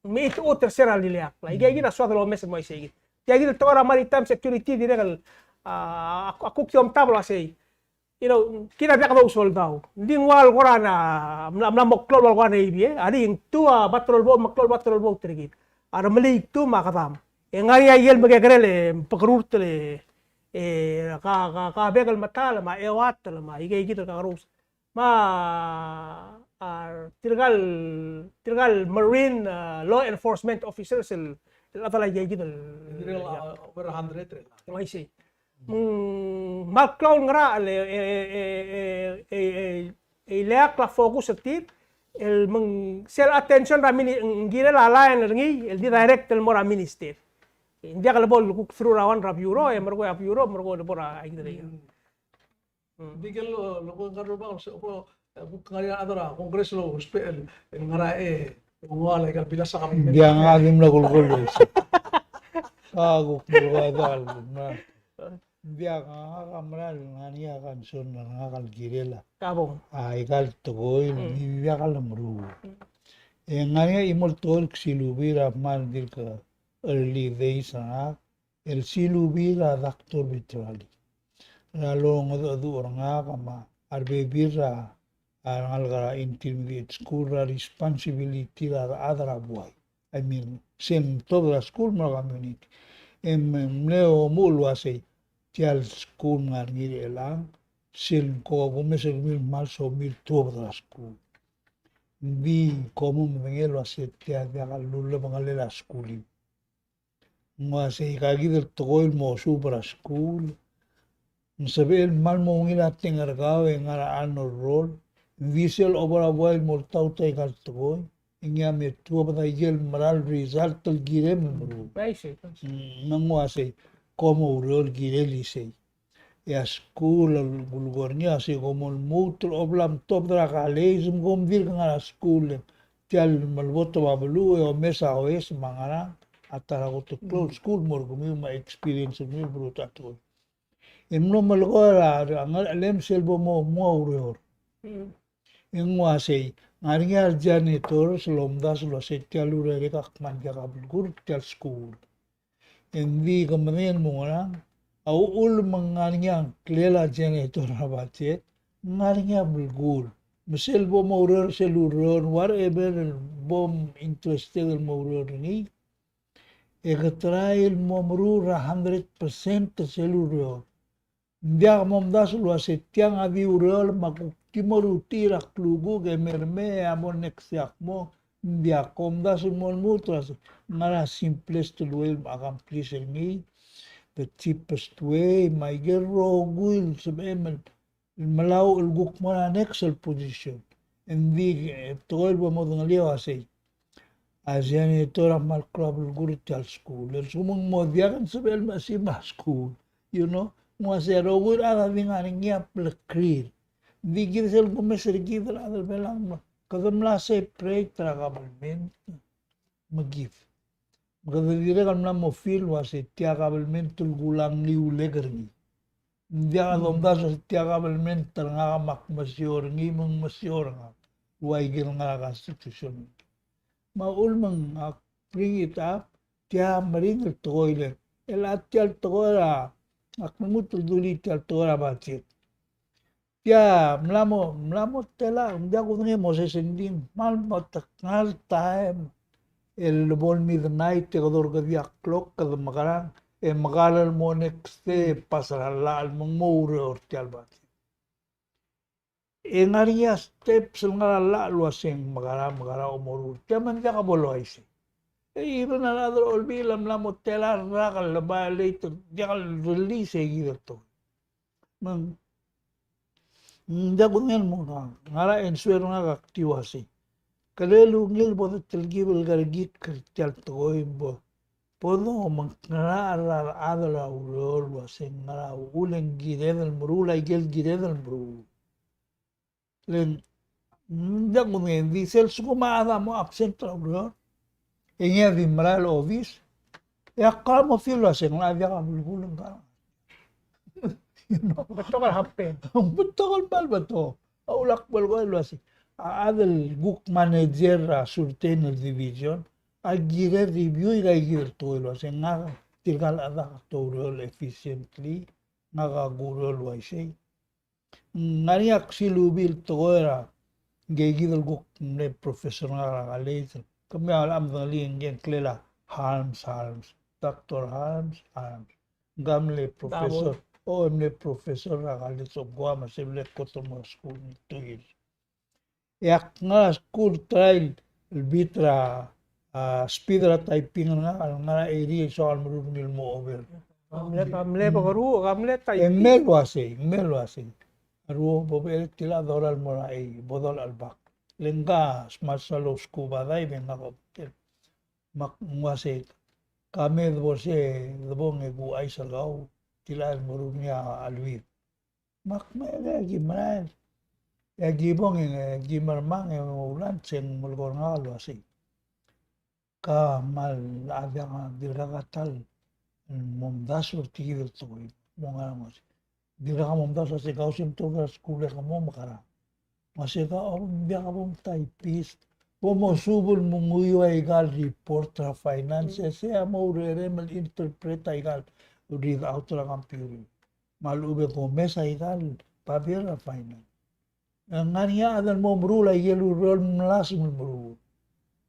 mechitechut er se er a lileakl. Aike kid a soad el omes el mo uaisei kid. Tia kid el tekoi er a maritime security dirrek el, a, a kuk di omtab el uasei. You know, kid a diak dousoldau. Ng di ng ua el kora, mla, mla mo klou el ua el kora Navy, e. A di ng tu a patrol boat, me a klou el patrol boat er kid. A remeliik tu me a kedam. E ng ngar er ngii a ikel mekekerei el bekerurt el, e, ka, ka, ka bek el metal, me a euatel, me aike kid el kakerous. Me a, a, tirka el, tirka el Marine, a, law enforcement officers el, el chad el aika kid el, tirka el, a, over a hundred er a. Ng uaisei. Mm, me a klou el ngerachel e, e, e ileakl a focus er tir, el me ng sel attention er a mini-, ng kirel a line er ngii, el di direct el mo er a minister. Ng diak lebo el kuk through er a one er a bureau, e merekong e a bureau, merekong e lebo er a, aike kid el. Mm. Di kel lo, lo ko ngar er a rubak, se ko, e, kuk ngar er ngii a chad er a Congress el ousbech el, el ngar er a, e, ngua el aika el bilas a kabelment. Ng diak a di mla kulkul el se. A kuk mla kulkul el se. Ng diak a ngak a mera el ngar er ngii a concern er ngak el kirel a. Ka bong. A, aika el tekoi, mm, ng diak a lemeruul. Mm. E ng ngar er ngii a chimo el tekoi el kesilubii er a kmal dirk early days er ngak, el silubii er a Doctor Petralli. Er a longedecheduch er ngak me a rebebil er a, a rengalek er a intermediate school er a responsibility er a rechad er a buai. I mean, sel tuobed er a school me a community. E mle omuchel el uasei, tia el school ng ngar er ngii er chelechang, sel ko bo mesa kemiu el kmal somiu el tuobed er a school. Ng di kom medengei el uasei tia diak a lulebengelel a school. Ng uasei aika kid el tekoi el mo suub er a skuul. Ng sebechel el kmal mo ungil a teng er kau e ngar er a honor roll. Ng di sel obo er a buai el mo oltaut aika el tekoi, e ngii a me tuobed a ikel mera el result el kirem el meruul. I see, I see. Mm, me ng uasei, kom oureor el kirel isei. E a skuul el kulekoi er ngii a se kom lmuut el obla mtobed er a college me kom dirk ngar er a skuul e tia el meleboteb a beluu e omes a oes me a ngerang a ta er a kot el klou el skuul el mo er kemiu me a experience er kemiu el beruut a tekoi. E mlo melekoi er a ngerchelem sel bo mo mnguu a ureor. E ng uasei, ngar er ngii a re janitor sel omdasu el uasei tia el urerek a kmal diak a belkul er tia el skuul. E ng di ke medengei el mo ngerang, a uchul me ng ngar er ngii a ngklel a janitor er a budget, ng ngar er ngii a belkul. Me sel bo moureor sel ureor, whatever el bo interested el moureor er ngii, e ke try el mo meruul er a hundred percent er sel ureor. Ng diak momdasu el uase tiang a di ureor me a kuk di mo rutii er a klukuk e mei er mei e a mo next e ak mo, ng diak. Kom omdasu el mo lmuut el uase ngar er a simplest el way el mo accomplish er ngii, the cheapest way, me aike el rokui el sebechem el melau el kuk mo er a next el position. Ng di, e, tekoi el bo modengelii a uasei, a janitor a kmal klou a belkul er tia el skuul. El lsekum ng mo diak e ng sebechel el mechesimer a skuul. You know? Ng uasei a rokui el chad a di ngar er ngii a blekrir. Ng di kid sel kumes er kid el chad er Belau, kede mla separate er a government me kid. Me kede dirrek el mla mo feel el uase tia government el kulang liulek er ngii. Ng diak domdasu el uase tia government er ngak me ak mesiou er ngii me ng mesiou er ngak. Ua ikel ngar er a constitution. Me a uchul me ng ak bring it up, tia meringel el tekoi el, el a tia el tekoi er a, ak lmuut el dulii tia el tekoi er a budget. Tia, mla mo, mla mo tela, ng diak kudengei el mo sesei, ng di kmal mo tekngai el taem el bo el midnight e kede orrekedii a klok, kede mekerang, e mekar el mo next day, pass er a llach el me ng mo oureor tia el budget. E ngar er ngii a steps el ngar er a llach el uasei ng mekerang, mekerang a omeruul. Tia me ng diak bo el uaisei. E even a rechad er a Olbiil a mla mo tela el rak el violate, diak el release e kid el tekoi. Me ng, ng diak kudengei el mo ngar er a answer er ngak a kdi uasei, kede ungil bo de telkib el kerekikl er tia el tekoi bo, bo de omengkar er a rechad er a ureor el uasei ngera uchul e ng kired el meruul aike el kired el meruul. Le ng, ng diak kudengei, ng di sel lsekum a chad a mo absent er a ureor e ngii a di merael a obis, e ak kora mo feel el uasei ng locha diak a belkul ngka. You know? Betok el happen. Betok el kmal betok. A uchul ak bo el kora el uasei, a chad el kuk manager er a certain el division a kired el review er aike el tekoi el uasei ngak tirka el chad a kuk oureor efficiently, ngak a kureor el uaisei. Ng ngar er ngii a ksilubii el tekoi er a, ngike kid el kuk mle professor er ngak er a college, kemiu a locha medengelii ngike el ngklel a Harms, Harms, Doctor Harms, Harms. Ngka mle professor, o, mle professor er a College of Guam, me se mle kot el mo er a skuul el ngii el tekoi. E ak ngar er a skuul el try el beat er a, a, speed er a typing er ngak el ngar er a eighty e soak el meruul er ngii el mo over. Ka mle, ka mle bekeruul, ka mle typing. E mle uasei, mle uasei. A rua bo el tilechad a dorael el mo er a eighty, bo dolechel bak. Le ngka a smal sal ouskub a dai, me ngak a obengkel. Me ak uasei, ka me debo se, debong e kuchais er kau, tilechad el meruul er ngii a lluich. Me ak mei e aki merael. E aki bong e aki mermang e oulang e ng melekoi er ngak el uasei, ka kmal a diak, dirkak a ta el momdasu er tia el tekoi. Mo ngar er ngii a uasei, dirkak a momdasu el uasei kau se mtobed er a skuul e ke mo mekerang. Me se ka, o, ng diak bo mtypist. Bo mosuub el menguiu aika el report er a finance, e sei a mo urerem el interpret aika el read out er a computer. Me a lechub e ke omes aika el babier er a finance. E ng ngar er ngii a chad el mo meruul aike el ureor el melasem el meruul.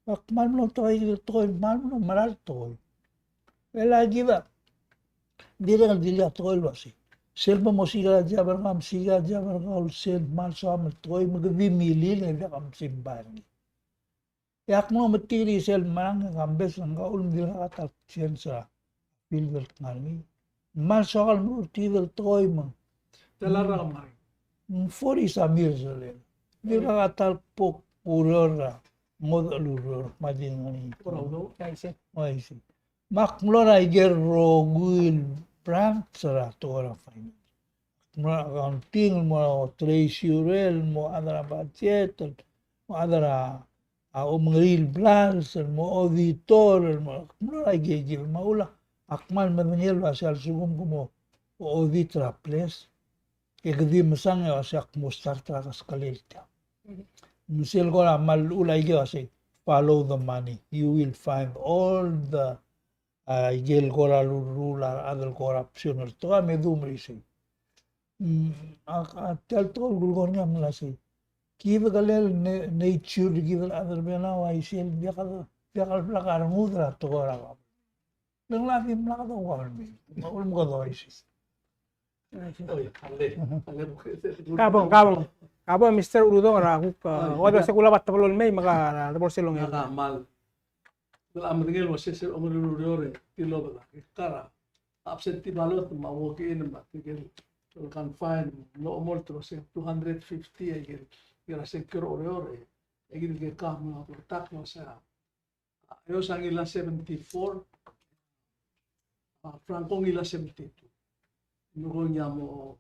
Ak kmal mlo tekoi, tekoi, kmal mlo mera el tekoi. E le kid a dirrek el dilu a tekoi el uasei, sel bo mosiik er a job er kau, mosiik er a job er kau el sel kmal soam el tekoi me ke di milil e diak a mesimbai er ngii. E ak mlo metik er sel merang e kambes el ngka a uchul me ng dirkak a ta el change er a field el kngar er ngii. Ng kmal soak el meruul tia el tekoi me ng, tela er a kemam, ng forty some years el, ng dirkak a ta el kbo kureor er a ngodech el ureor me a di ngar er ngii. Uaisei. Me ak mlo er a ikel rokui el branch er a tekoi er a finance. Mo er a accounting, mo er a treasurer, mo er a chad er a budget, mo er a chad er a, a omengereir el blals, mo er a auditor, mo, mo er a ikakid, me a uchul a kmal medengei el uasei a lsekum ke mo audit er a place, e ke di mesang e uasei ak mo start er a keskelel tiang. Me sel kora kmal uchul a ikei uasei, follow the money. You will find all the a ikel kora lurruul a rechad el corruption el tekoi me dum er isei. Mm, a, a, tia el tekoi el kulekoi er ngii a mle sei. Kid a kelel ne-, nature er kid el chad er Belau a isei el diak el, diak el blak a rengud er a tekoi er a government. Ng di mla kede government. Me a ulemekedois. Kabong, kabong. Kabong, Mister Uludong, er a kuk, uh, ua se kul a bat teblo el mei, me ka, uh, teblo el selong. Ngak a kmal Ng medengei el uasei sel ongeru el ureor e tilobed a kar a absentee ballot me a walk-in me a tirke el confine, ng omolt el uasei two hundred fifty a ikel, ikel sengkio er Oreor e, e kid el kuk mla bleketakl el uasei a Eos a ngilai a seventy-four, a Franco a ngilai a seventy-two. Ng ko ngii a mo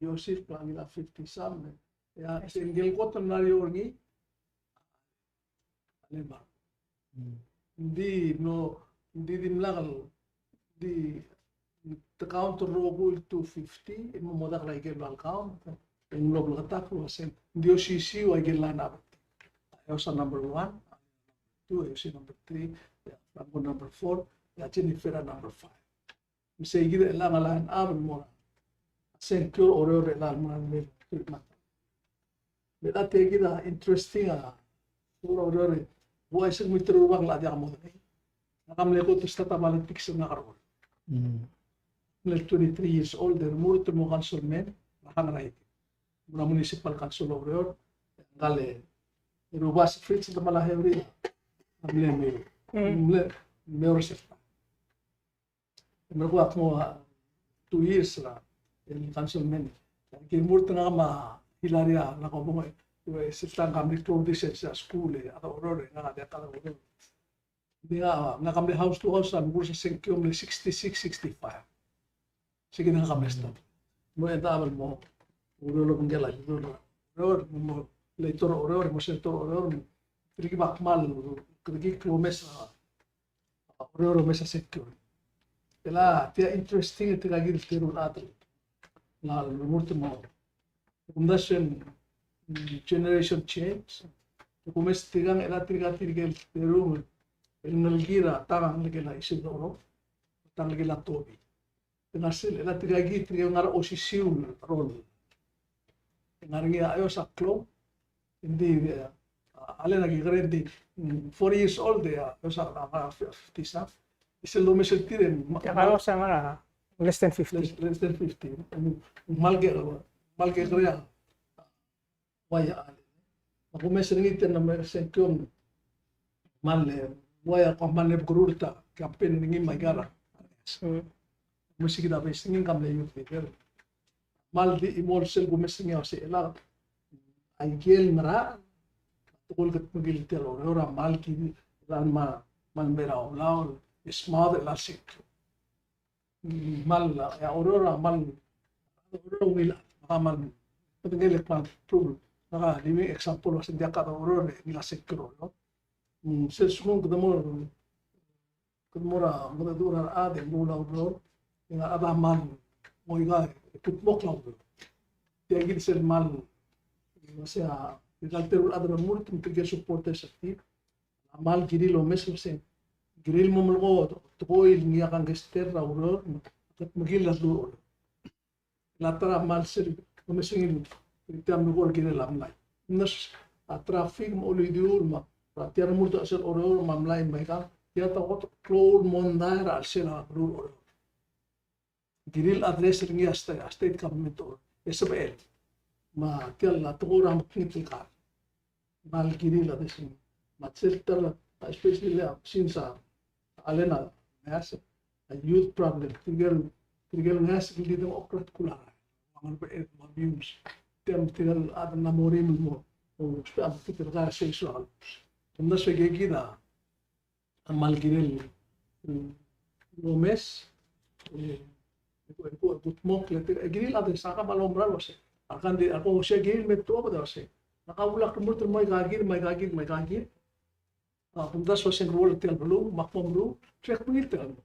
Joseph a ngilai a fifty some. E a, se ngike el kot el mla er eou er ngii, a le mla. Ng di mlo, ng di dimlak el, di te count el rokui el two fifty, e mo modakl a ikel bla el count, e ng mlo bleketakl el uasei, ng di osisiu a ikel line up. Eos a number one, two, Eos a number three, e a Franco number four, e a Jennifer a number five. Me sei kid a chelechang a line up el mo er a sengkio er Oreor er chelechang el mo er a mei el kuk mata. Me a tia kid a interesting a, Oreor e, uaisei me te rubak el diak modengei. Ngak a mle kot el start a politics er ngak er a Oreor. Mm. Mle twenty-three years old, e remurt el mo councilman, er a Hangrai. Mo er a Municipal Council of Oreor, ngka el Rubasech Fritz Tamalahebri, a mle mayor. Mm. Mle mayor er sel ta. Me a kuk mo, uh, two years er a, el councilman. Ki remurt ngak me a Hilaria Lakobong, e sel ta ngak a mle close er a school, e a Oreor, e ngak a diak a Oreor. Di ngak, ngak a mle house to house, a mle kursa sengkio a mle sixty-six, sixty-five. Sei kid ngak a mle start. Mo end up el mo, Oreor el obengkel a, Oreor, mo, mo, legislator er Oreor, mo senator er Oreor, mo, tirke el kmal, tirke el omes a, Oreor el omes a sengkio. E le tia interesting tirka kid el teru el chad. Ng remurt el mo. Kumdasu e ng, mm, generation change. Kumes tirkang e le tirka tirke el teru el ngelekir a ta el ngelekel a Isidoro, ta el ngelekel a Tobi. Te ngar sel, e le tirka kid tirke el ngar er a osisiu el role. Te ngar er ngii a Eos a klou, Ng di, eh, a Allen a kekerei, ng di, mm, forty years old, e a Eos a, a, a, fifty some. E sel domes er tir e, ma-, Eos a ngar er a less than fifty. Less, less than fifty. Ng, ng kmal ke, kmal kekerei a, uai a Allen. Me a kumes er ngii tia el mle sengkio, kmal, eh, uai a kmal mle bekerurt a campaign er ngii me a ikal. Mm. Me sei kid a base er ngii, ng kmal mle youth leader. Kmal di chimo el sel kumes er ngii a uasei, e le aikel ngerang, a tekoi el kutmeklii tia el Oreor a kmal kirel, me a, me a mera olaol, e smaod el sengkio. Kmal, e a Oreor a kmal, Oreor a ungil, a kmal, kede ngii el kmal, prove, ngak a living example, uasei ng diak a Oreor, e ngilai a sengkio er Oreor. Mm, sel lsekum kede mo Kede mo er a, kede mo er a rechad e ng ua Oreor, e ng a rechad a kmal, mo ika, e kutmokl a Oreor. Tia kid sel kmal, uasei a, ika el teru el chad el remurt, me tirke el supporters er tir. A kmal kirir el omes el uasei, kirir el mo melekoi a tekoi el ngii a gangster er a Oreor, me kede mekiil a beluu er Oreor. Le ta er a kmal sel, omes er ngii, tia el mlo kirel a mlai. Ng mla, a traffic me a olidiuul me a, tia el remurt er a chelsel Oreor me a mlai me a ika, tia a ta kot el klou el mondai er a chelsel a beluu er Oreor. Kirir el address er ngii a state, a state government er Oreor. E sebechel. Me tia el tekoi er a mekngit el kar. Kmal kirir el address er ngii. Me a sel ta er a, especially a, since a, Allen a, a youth problem. Tirke el, tirke el ngeasek el di dengchokl er a tkul a rael. Ng ngar er a bek el mo abuse. Tia, tirke el chad el mla mo er ngii el mo, mo, mo, tirke el ngeasek el di dengchokl er a rael. Ng mla se kid a, a kmal kirel, mm, el omes, e, e, e, kutmokl, e, e kirir el address, a kmal oumerang el uasei. A kuk di, a kuk uasei kirir el me tuobed el uasei. Ngak a ulak remurt el mo ika kid, me ika kid, me ika kid. A, kumdasu e se ng ruul tia el beluu, me ak mo meruul, se ak mengiil tia el beluu.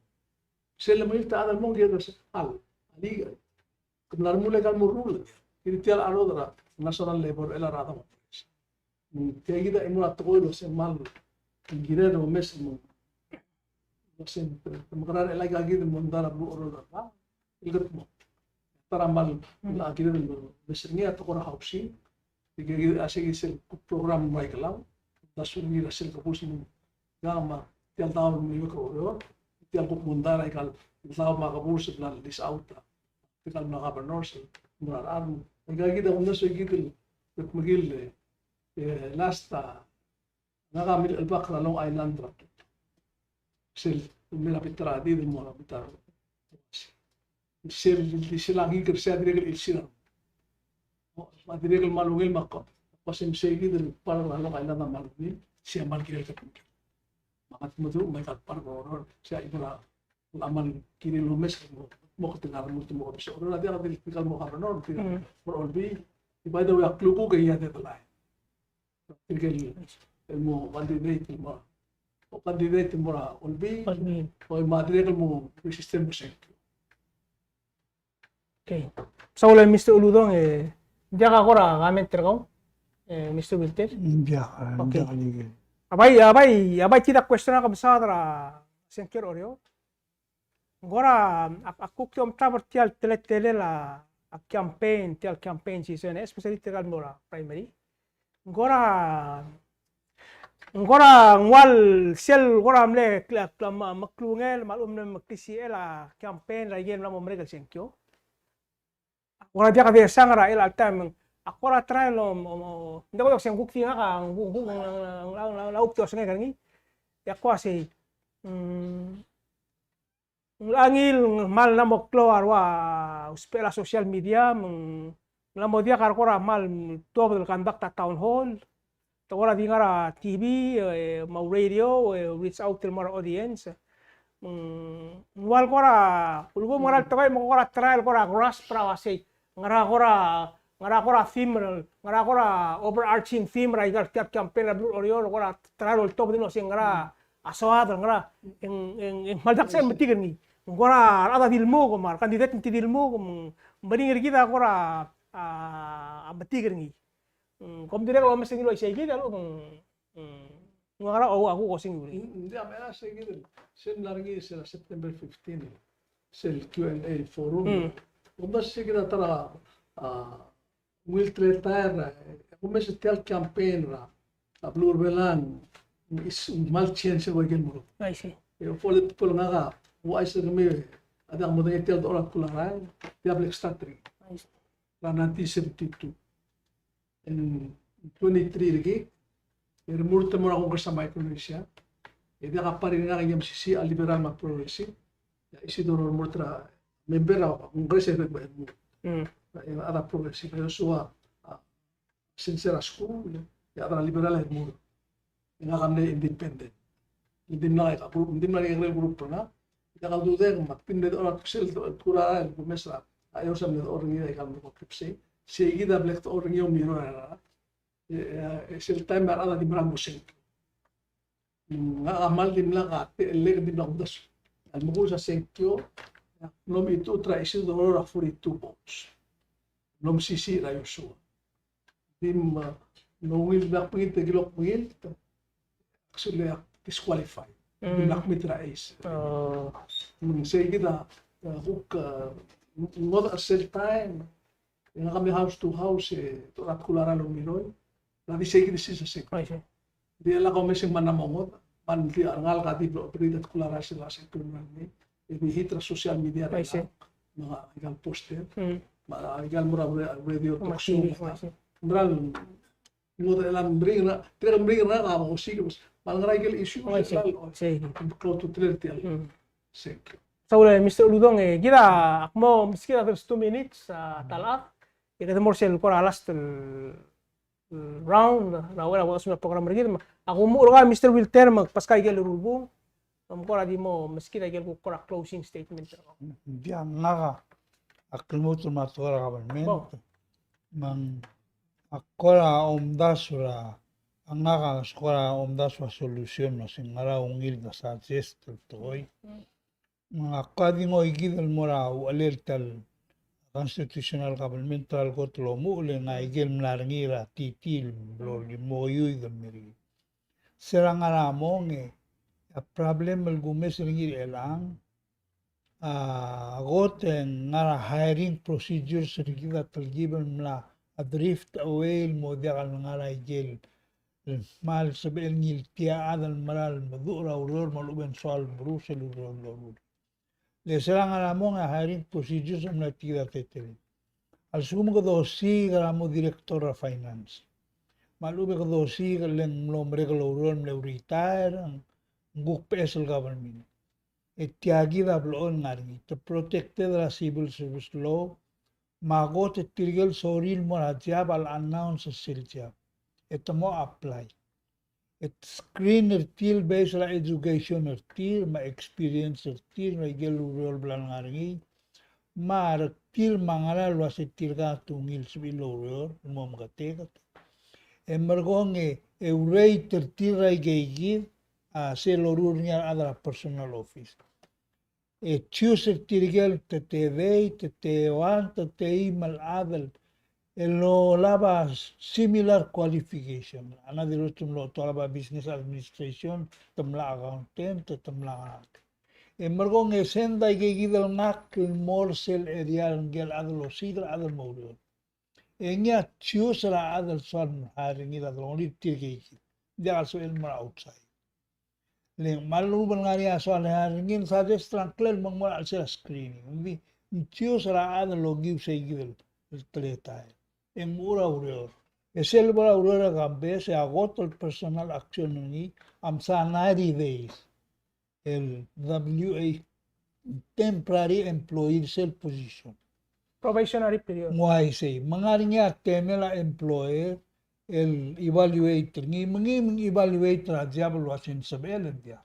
Sel mengiil tia el chad el mong, kired el uasei, al, alii, ke mla remuul aika el mo ruul, kirir tia el charod er a national level el a rechad a mo. Mm, tia kid a chimo er a tekoi el uasei kmal, kired el omes el mo. Uasei, te mekerang e le aika kid el mondai er a beluu er Oreor, el kutmokl. Ta er a kmal, mm, a kired el omes er ngii a tekoi er a housing, Ike kid a se kid sel program me a Ikelau, ta sel ngii er a sel kebus me ng, ngak me tia el daob el mei er a Oreor, tia el kuk mondai er a ikal daob me a kebus el bla lease out a tirkal mla governors el mo er a rechad. Aika kid a kumdasu e kid el kuk mekil, e, last a ngak a mle chelebangk er a Long Island er a Belau. Sel mei er a bita er a did el mo er a bita er a, sel, sel a ngii er sei a dirrek el chelsel a, a dirrek el kmal ungil me a ko, ko se msei kid el part er a Long Island a kmal ungil, sei a kmal kirel kid. Me a kuk meduch me a ikal part er a Oreor, sei a chimo er a, a kmal kirel el omes el mo, mo kede ngar er a lmuut el mo kebesei er a Oreor, a diak di tirkal mo governor, tirkal mo er a Olbiil. E by the way, a klukuk e ia deadline. Tirke el, el mo candidate el mo, o candidate el mo er a Olbiil, Olbiil. O me a dirrek el mo resist el mo sengkio. Okay. Saul e Mister Uludong, e, diak a kora comment er kau, e, Mister Wilter? Diak, e, okay. Diak a di. A bai, a bai, a bai kid a question a ko mesaod er a sengkio er a Oreor. Ng kora, ak, ak kuk di omtab er tia el teletelel a, a campaign, tia el campaign season, especially tirkal mo er a primary. Ng kora, ng kora ng ua sel kora mle kla, kla, me, meklungel, me a lechub e mle meklisichel a campaign er a ikel mla mo merek el sengkio. Kora diak desang er a chelecha el taem, ak kora try el om, om, om, ng diak kuk se ng kuk di ngak a, ng kuk, ng kuk, ng, ng, ng, ng, ng, ng, ng, ng, e ak kora sei, mm, ng locha ngii el kmal mla mo klou a rua usbechel a social media, me ng mla mo diak a rekora kmal tuobed el conduct a town hall, te kora di ngar er a T V, e, me a radio, e, reach out el mo er a audience. Mm, ng ua el kora, ulekum ngera el tekoi me kora try el kora grasp er a uasei, ngera kora, ngera kora theme, ngera kora overarching theme er a ikal tia el campaign er a beluu er a Oreor, kora try el oltobed el uasei ngera a soad, ngera, e ng, e ng, e ng kmal diak sel metik er ngii. Ng kora a rechad a di lmuk, me a rekandidate a di lmuk, me ng meringel er kid a kora, a, a metik er ngii. Mm, kom dirrek el omes er ngii el uaisei kid a lechub, mm, mm, ng ua ngera, o, a kuk osengir er ngii. Mm, ng diak, me a sei kid, sel mla er ngii sel September fifteen, sel Q and A forum. Mm. Kom mesa sei kid a ta er a, a, ungil teletael, e, kom mesa tia el campaign er a, a beluu er a Belau, is, kmal change er a ikel mo. I see. E, for the people ngak a, uaisei kemiu, a diak modengei tia el dechor a tekul a rael, tia el bla kstart er ngii. I see. Er a nineteen seventy-two. Ng twenty-three er kid, e remurt el mo er a Congress er a Micronesia, e diak a party er ngak e ng M C C, a liberal me a progressive, e a Isidoro remurt er a member er a Congress e remurt. Mm. E a rechad a progressive, e a Joshua, a, sensei er a skuul, e a rechad er a liberal e remurt. E ngak a mle independent. Ng dimlak a group, ng dimlak a group er ngak. Diak a ududek me ak di mle dechor a sel tekul a rael el kumes er a, a eos a mle dechor er ngii er a ikal mo kebesei. Sei kid a bla kdechor er ngii el mirror er a, e, e, sel taem a rechad a di mera el mo sengkio. Ngak a kmal dimlak a techellek, dimlak a uldasu. A mekuus a sengkio, ng mlo mechitechut er a Isidoro er a forty-two votes. Ng mlo mesisiich er a Joshua. Di me, me ungil, diak kmengilt, e kilok kmengilt, actually, ak disqualify. Mm. Dimlak kmeet er a ace. Oh. Me ng sei kid a, a kuk, a, ng ngodech er sel taem, e ngak a mle house to house, e, dechor a tekul a rael el mirror. Ng di sei kid a sils a sengkio. I see. Di lak omes e ng mla mo ngodech, me ng di a rengalek a di blo, blo er a tekul a rael sel sengkio el mei. E di hit er a social media er a, I see, me a ikal poster. Mm. Me a ikal mo er a re-, radio talk show. T V, me a, I see, meral ngodech el meringel er a, tirke el meringel er a, a osiik, me a ngera ikel issue, I see, el, sei, klou a ultutelel tia el. Mm. Sengkio. Saul e Mister Uludong, e, kid a, ak mo meskid a there's two minutes, a, ta el chad. E kede mo er sel kora last el round, er a uchei er a bo domes a program er kid, me a kumuchel er kau Mister Wilter me kbeskau ikel ulebongel, me kora di mo meskid a ikel kuk kora closing statement er kau. Ng di a ngak a klemut el mo er a tekoi er a government. Bo. Me ng ak kora omdasu er a, a ngak a kora omdasu a solution, me se ng ngera ungil el suggest el tekoi. Mm. Me ngak a di ngoikid el mo er a uchelel tia el constitutional government er a lekot el omuchel e ng aikel mla er ngii er a T T el blo el mo iuid el mer ngii. Se er a ngar er a mong e a problem el kumes er ngii er chelechang a kot e ng ngar er a hiring procedures er kid a telkib el mla a drift away el mo diak el ngar er a ikel kmal sebechel ngii el tia el chad el mera el meduch er a ureor me a lechub e ng soal meruul sel ureor el loruul. Le sel ngar er a mong e a hiring procedures a mla tia kid a teletelel. A lsekum kede osiik er a mo director er a finance, me a lechub e kede osiik el ng mlo merek el oureor el mle retire, ng kuk beches el government. E tia kid a blechoel ngar er ngii, te protected er a civil service law, me a kot e tirke el sorir el mo er a job a le announce er sel job. E te mo apply. E te screen er tir based er a education er tir, me a experience er tir, me a ikel ureor el bla lengar er ngii, me a rektir me a ngera el uase tirka a ungil sebechir el oureor el mo meketeket. E merekong e, e rate er tir er a ikeikid a sel loruul er ngii a rechad er a personal office. E choose er tirke el te te dei, te te one, te te eim el chad el olab a similar qualification. A ngdi el te mlo olab a business administration, te mla accountant, te mla. E merekong e send a ikeikid el ngak el mo er sel area el ngike el chad el osiik er a chad el mo oureor. E ngii a choose er a chad el soal mo hire er ngii er a delongelir tirkeikid. Ng diak el sebechel el mo er a outside. Le ng kmal lechub el ngar er ngii a soal hire er ngii, ng suggest er a ngklel me ng mo er a chelsel a screening. Ng di, ng choose er a chad el okiu seikid el teletael. E ng mo er a ureor. E sel bo er a ureor er a Kambes, e a kot el personal action er ngii a msa ninety days el W A, temporary employee er sel position. Probationary period. Ng uaisei, me ng ngar er ngii a temel a employer el evaluate er ngii, me ngii me ng evaluate er a job el uase ng sebechel e ng diak.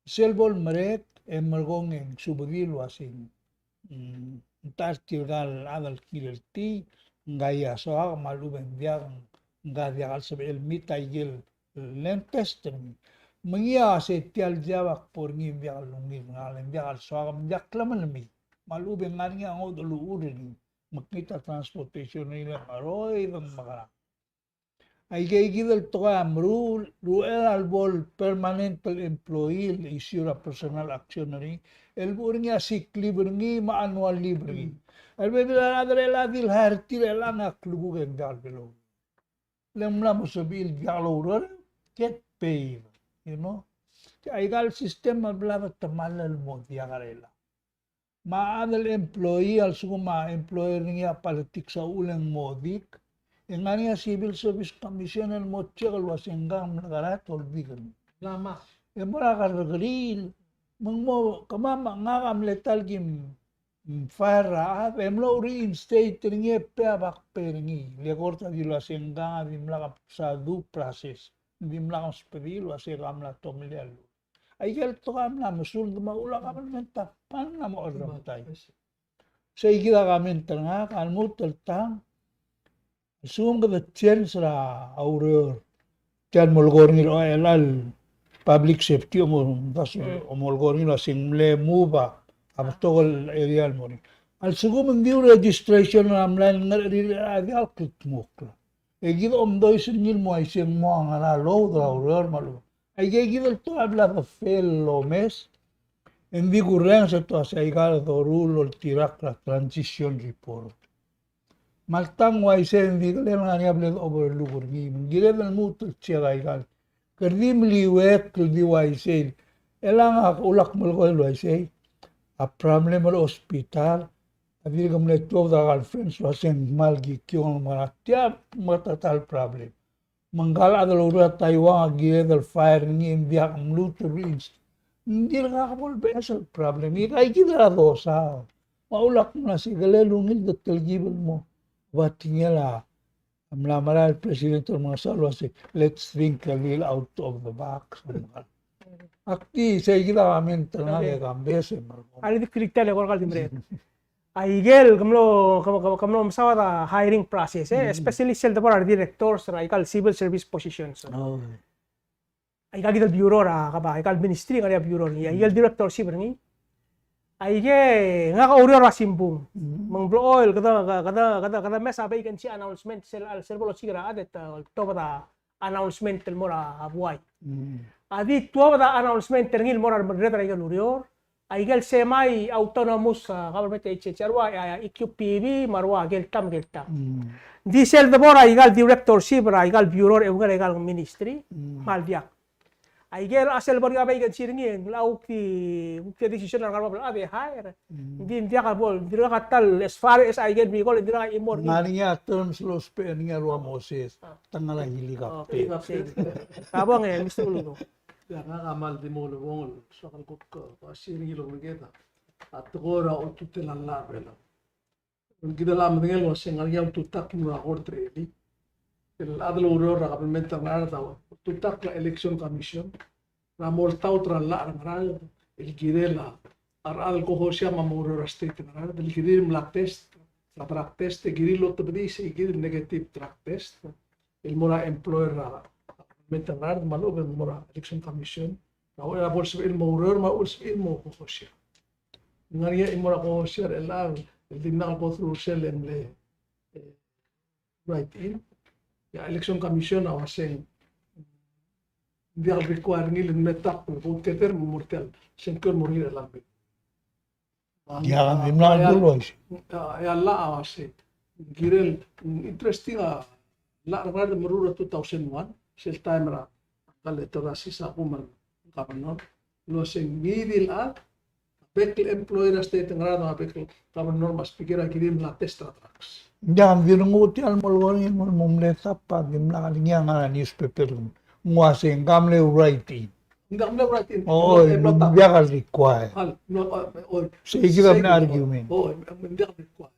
Sel bo lemerek, e merekong e ng subedii el uase ng, mm, ng ta er tirka el chad el kirel tir, ng ngai a soak me a lechub e ng diak, ng diak el sebechel el meet a ikel el test er ngii. Me ngii a se tia el job a kbo er ngii e ng diak el ungil er ngak, e ng diak el soak, me ng diak klemenemiik. Me a lechub e ng ngar er ngii a ngodech el uchul er ngii. Me kngit a transportation er ngii el mecheroid, e ng mekerang. Aikeikid el tekoi a meruul, uchei er a lebo el permanent el employee el issue er a personal action er ngii, el bo er ngii a sick leave er ngii, me a annual leave er ngii. A lebebil a rechad er chelechang a di el hire er tir er chelechang a klukuk e ng diak el belou. Le ng mla mo sebechir el diak loureor, get paid, you know. Aika el system a bla betemall el mo diak er chelechang. Me a chad el employee a lsekum a employer er ngii a politics a uchul e ng mo dik, e ng ngar er ngii a Civil Service Commission el mo check el uase ngkang a mle karat el dik er ngii. Lama. E mo er a kerrekeriil, me ng mo, kemam, ngak a mle ta el kim fire er a chad, e mlo reinstate er ngii e pay a back pay er ngii. Le kort a di el uase ngkang a dimlak a msa due process. Dimlak a msubedii el uase ka mla tomellii a llach. Aike el tekoi a mla mesulang me a uchul a government a pan a mo orrenges. Seikid a comment er ngak a lmuut el tang. A lsekum kede change er a ureor. Tia el molekoi er ngii el, el public safety, mo, mo molekoi er ngii el uase ng mle move a betok el area el mo er ngii. A lsekum ng di registration er a mlai el ngercherir a diak el kldmokl. E kid a omdois er ngii el mo uaisei, ng mo ngera load er a ureor me a lechub. Aikeikid el tekoi a bla de fail el omes, e ng di kurrenges e te uasei aika el doruul el oltirakl er a transition report. Me alta ng uaisei, e ng di kele ngar er ngii a bla de overlook er ngii, me ng kired el lmuut el check aika el. Kede di meliuekl el di uaisei. Chelechang a ulak melekoi el uaisei. A problem er a hospital, a dirk mle tuobed er a conference el uase ng kmal kikiu el ngar er tia me a ta el problem. Me ngka el chad el oureor er a Taiwan a kired el fire er ngii e ng diak mluut el reinst-. Ng dirkak bo el beches el problem. Ikaikid er a dosa. Me a ulak mla se kele ungil de telkib el mo. Batingel a mla mera el president el mesa el uase, let's think a little out of the box. Ak di seikid a comment er ngak e Kambes e merekong. A le di kritik el eko er kau el di merek. Aikel, ke mlo, ke, ke, ke mlo mesaod a hiring process, e, especially sel debo er a directors er aika el civil service positions. Oh. Aikakid el bureau er a, kaba, aika el ministry, ngar er ngii a bureau er ngii, aikel directorship er ngii. Aike, ngak a oureor er a simbung. Me ng blechoel, kede, kede, kede, kede mes a vacancy announcement, sel, sel bo losiik er a chad e te, tuobed a announcement el mo er a buai. A di tuobed a announcement er ngii el mo er a remerreder er aike el ureor. Aike el semi autonomous, a, government agency, a rua, a, E Q P B, me a rua, aike el ta, aike el ta. Ng di sel debo er a ikal directorship er a ikal bureau er a eungel a ikal ministry, mm, kmal diak. Aike el chelsel bo er ngii a vacancy er ngii, e ng locha kuk di, kuk di decision er a ngar er a bab el chad e hire. Mm. Ng di ng diak a bo, ng dirkak a ta el, as far as aike el mekol, ng dirkak a chimo er ngii. Ng ngar er ngii a terms el ousbech er ngii a rua Moses. Ah. Te ngar er a helicopter. Okay. Ka bong e, Mister Uludong. Ia, ngak a kmal di mo ulebongel, soak el kuk, uh, uaisei er ngii el omekedong. A tekoi er a ultutelel a llach er a Belau. Kid a medengei el uasei ng ngar er ngii a ultutakl el mo er a kort er a elii. El chad el oureor er a kabelment er a Ngaraard a ultutakl er a Election Commission er a mo oltaut er a llach er a Ngaraard el kirel a rechad el kohosia me a mo oureor er a state er a Ngaraard el kirir el mla test er a drug test, e kirir el otebedii se kirir el negative drug test el mo er a employer er a kabelment er a Ngaraard me a lechub e ng mo er a Election Commission er a uchei er a bo lsebechir el mo oureor me a uchul sebechir el mo kohosia. Ng ngar er ngii a chimo er a kohosia er chelecha el dimlak el go through er sel mle, eh, write-in. E a Election Commission a uasei ng diak el require er ngii el metak el vote getter el mo er tia el sengkio el mo er ngii er chelecha el mei. Diak a dimlak el uaisei. A, e a llach a uasei. Kirel, interesting a llach er a Ngaraard el meruul er a two thousand one, sel taem er a ngkal Theodore Sisaku me a governor el uasei ngii di el chad, bek el employee er a state er a Ngaraard me a bek el governor me a speaker a kirir el mla test er a drugs. Ng diak di renguk tia el mo er ngii el mo mle tap a dimlak el ngii a ngar er a newspaper el ng uasei ng mle write-in. Ng diak mle write-in. Oi, ng diak el require. Sei kid a mle argument. Oi, ng diak el require.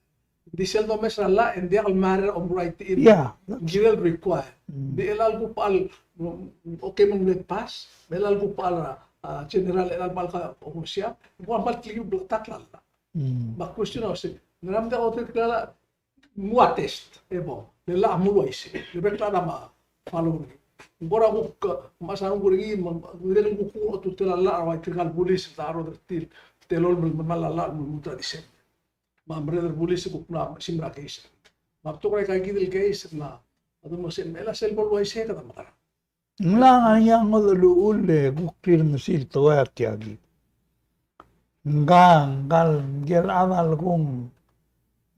Di sel domes er a llach, e ng diak el mera el write-in. Ia. Ng kirel require. Mm. Di chelecha el kuk bo el, okay, me ng mle pass, me chelecha el kuk bo el, a, general, chelecha el kuk bo el kohosia, ng kuk bo el kmal klou el bleketakl a llach. Mm. Me a question a uasei, ng ngera me ng diak oterekokl a llach, ng ua test, e bo, le llach a mle uaisei, le bek el chad a mla follow er ngii. Ng kora kuk, me a sel kuk er ngii, me ng dirrek el kuk ultutelel a llach, a ua tirka el bulis, el ta er a rechad er tir, telolem el melemall a llach, me lmuut er a December. Me a merreder er a bulis e kuk mla simer a case. Me a betok er aika kid el case, me a, a domes e, me chelecha sel bo el uaisei e kede mekerang. Ng mla ngar er ngii a ngodech el uchul e kuk rirengesii el tekoi a tia kid. Ngka, ngka el, ngike el chad a lekong,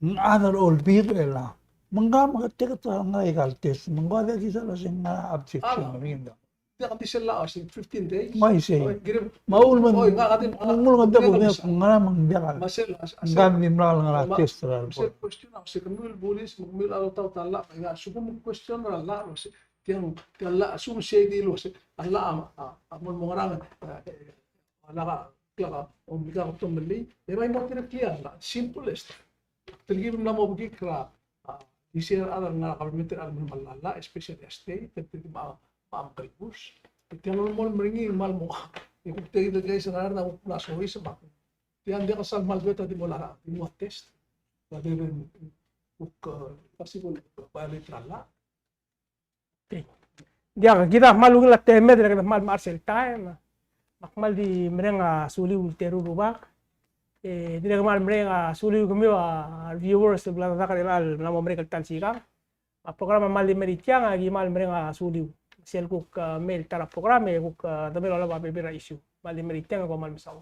ng chad er a Olbiil er chelechang. Me ngka me ke tia ke ta ngar er aika el test, me ngka a diak kisel a se ng ngar er a objection er ngii. Diak di sel llach a uasei fifteen days. Ng uaisei. Oi, kirem. Me a uchul me ng, oi, ngak a di, ng mle ngodech el kuk ngera me ng diak el. Me sel, a, a, ngka sel, me dimlak el ngar er a test er a, me sel question a uasei kemiu el bulis, me kemiu el oltaut a llach, me a lsekum ng question er a llach, uasei, tiang, tiang llach, a lsekum sei di el uasei, a llach a, a, a mo, mo ngerang, e, e, a llach a, klak a, omeka a tomellii, e bai mo directly a llach, simple as that. Telkib el mla mo bekikl er a, a, di sel a rechad el ngar er a kabelment er a chelecha el melemall a llach, especially a state, e telkib a, a, a kelebus. E tiang el mo, mo er ngii, kmal mo, e kuk tia kid el case er a Ngaraard a kuk mla soiseb a. Tiang diak el sal kmal beot a di mo er a, di mo test. Rather than kuk, e, possible violate er a llach. Okay. Diak, kid a kmal ungil a temed e kede kmal mechar sel taem. Me ak kmal di mereng a suliu el teru el rubak. E dirrek el kmal mereng a suliu kemiu a viewers el bla dedak er chelechang el mla mo merek el ta el sikang. A program a kmal di mei er tiang, aki kmal mereng a suliu. Sel kuk, e, mei el ta er a program e kuk, e, de mei el olab a bebil er a issue. Kmal di mei er tiang e kom kmal mesaul.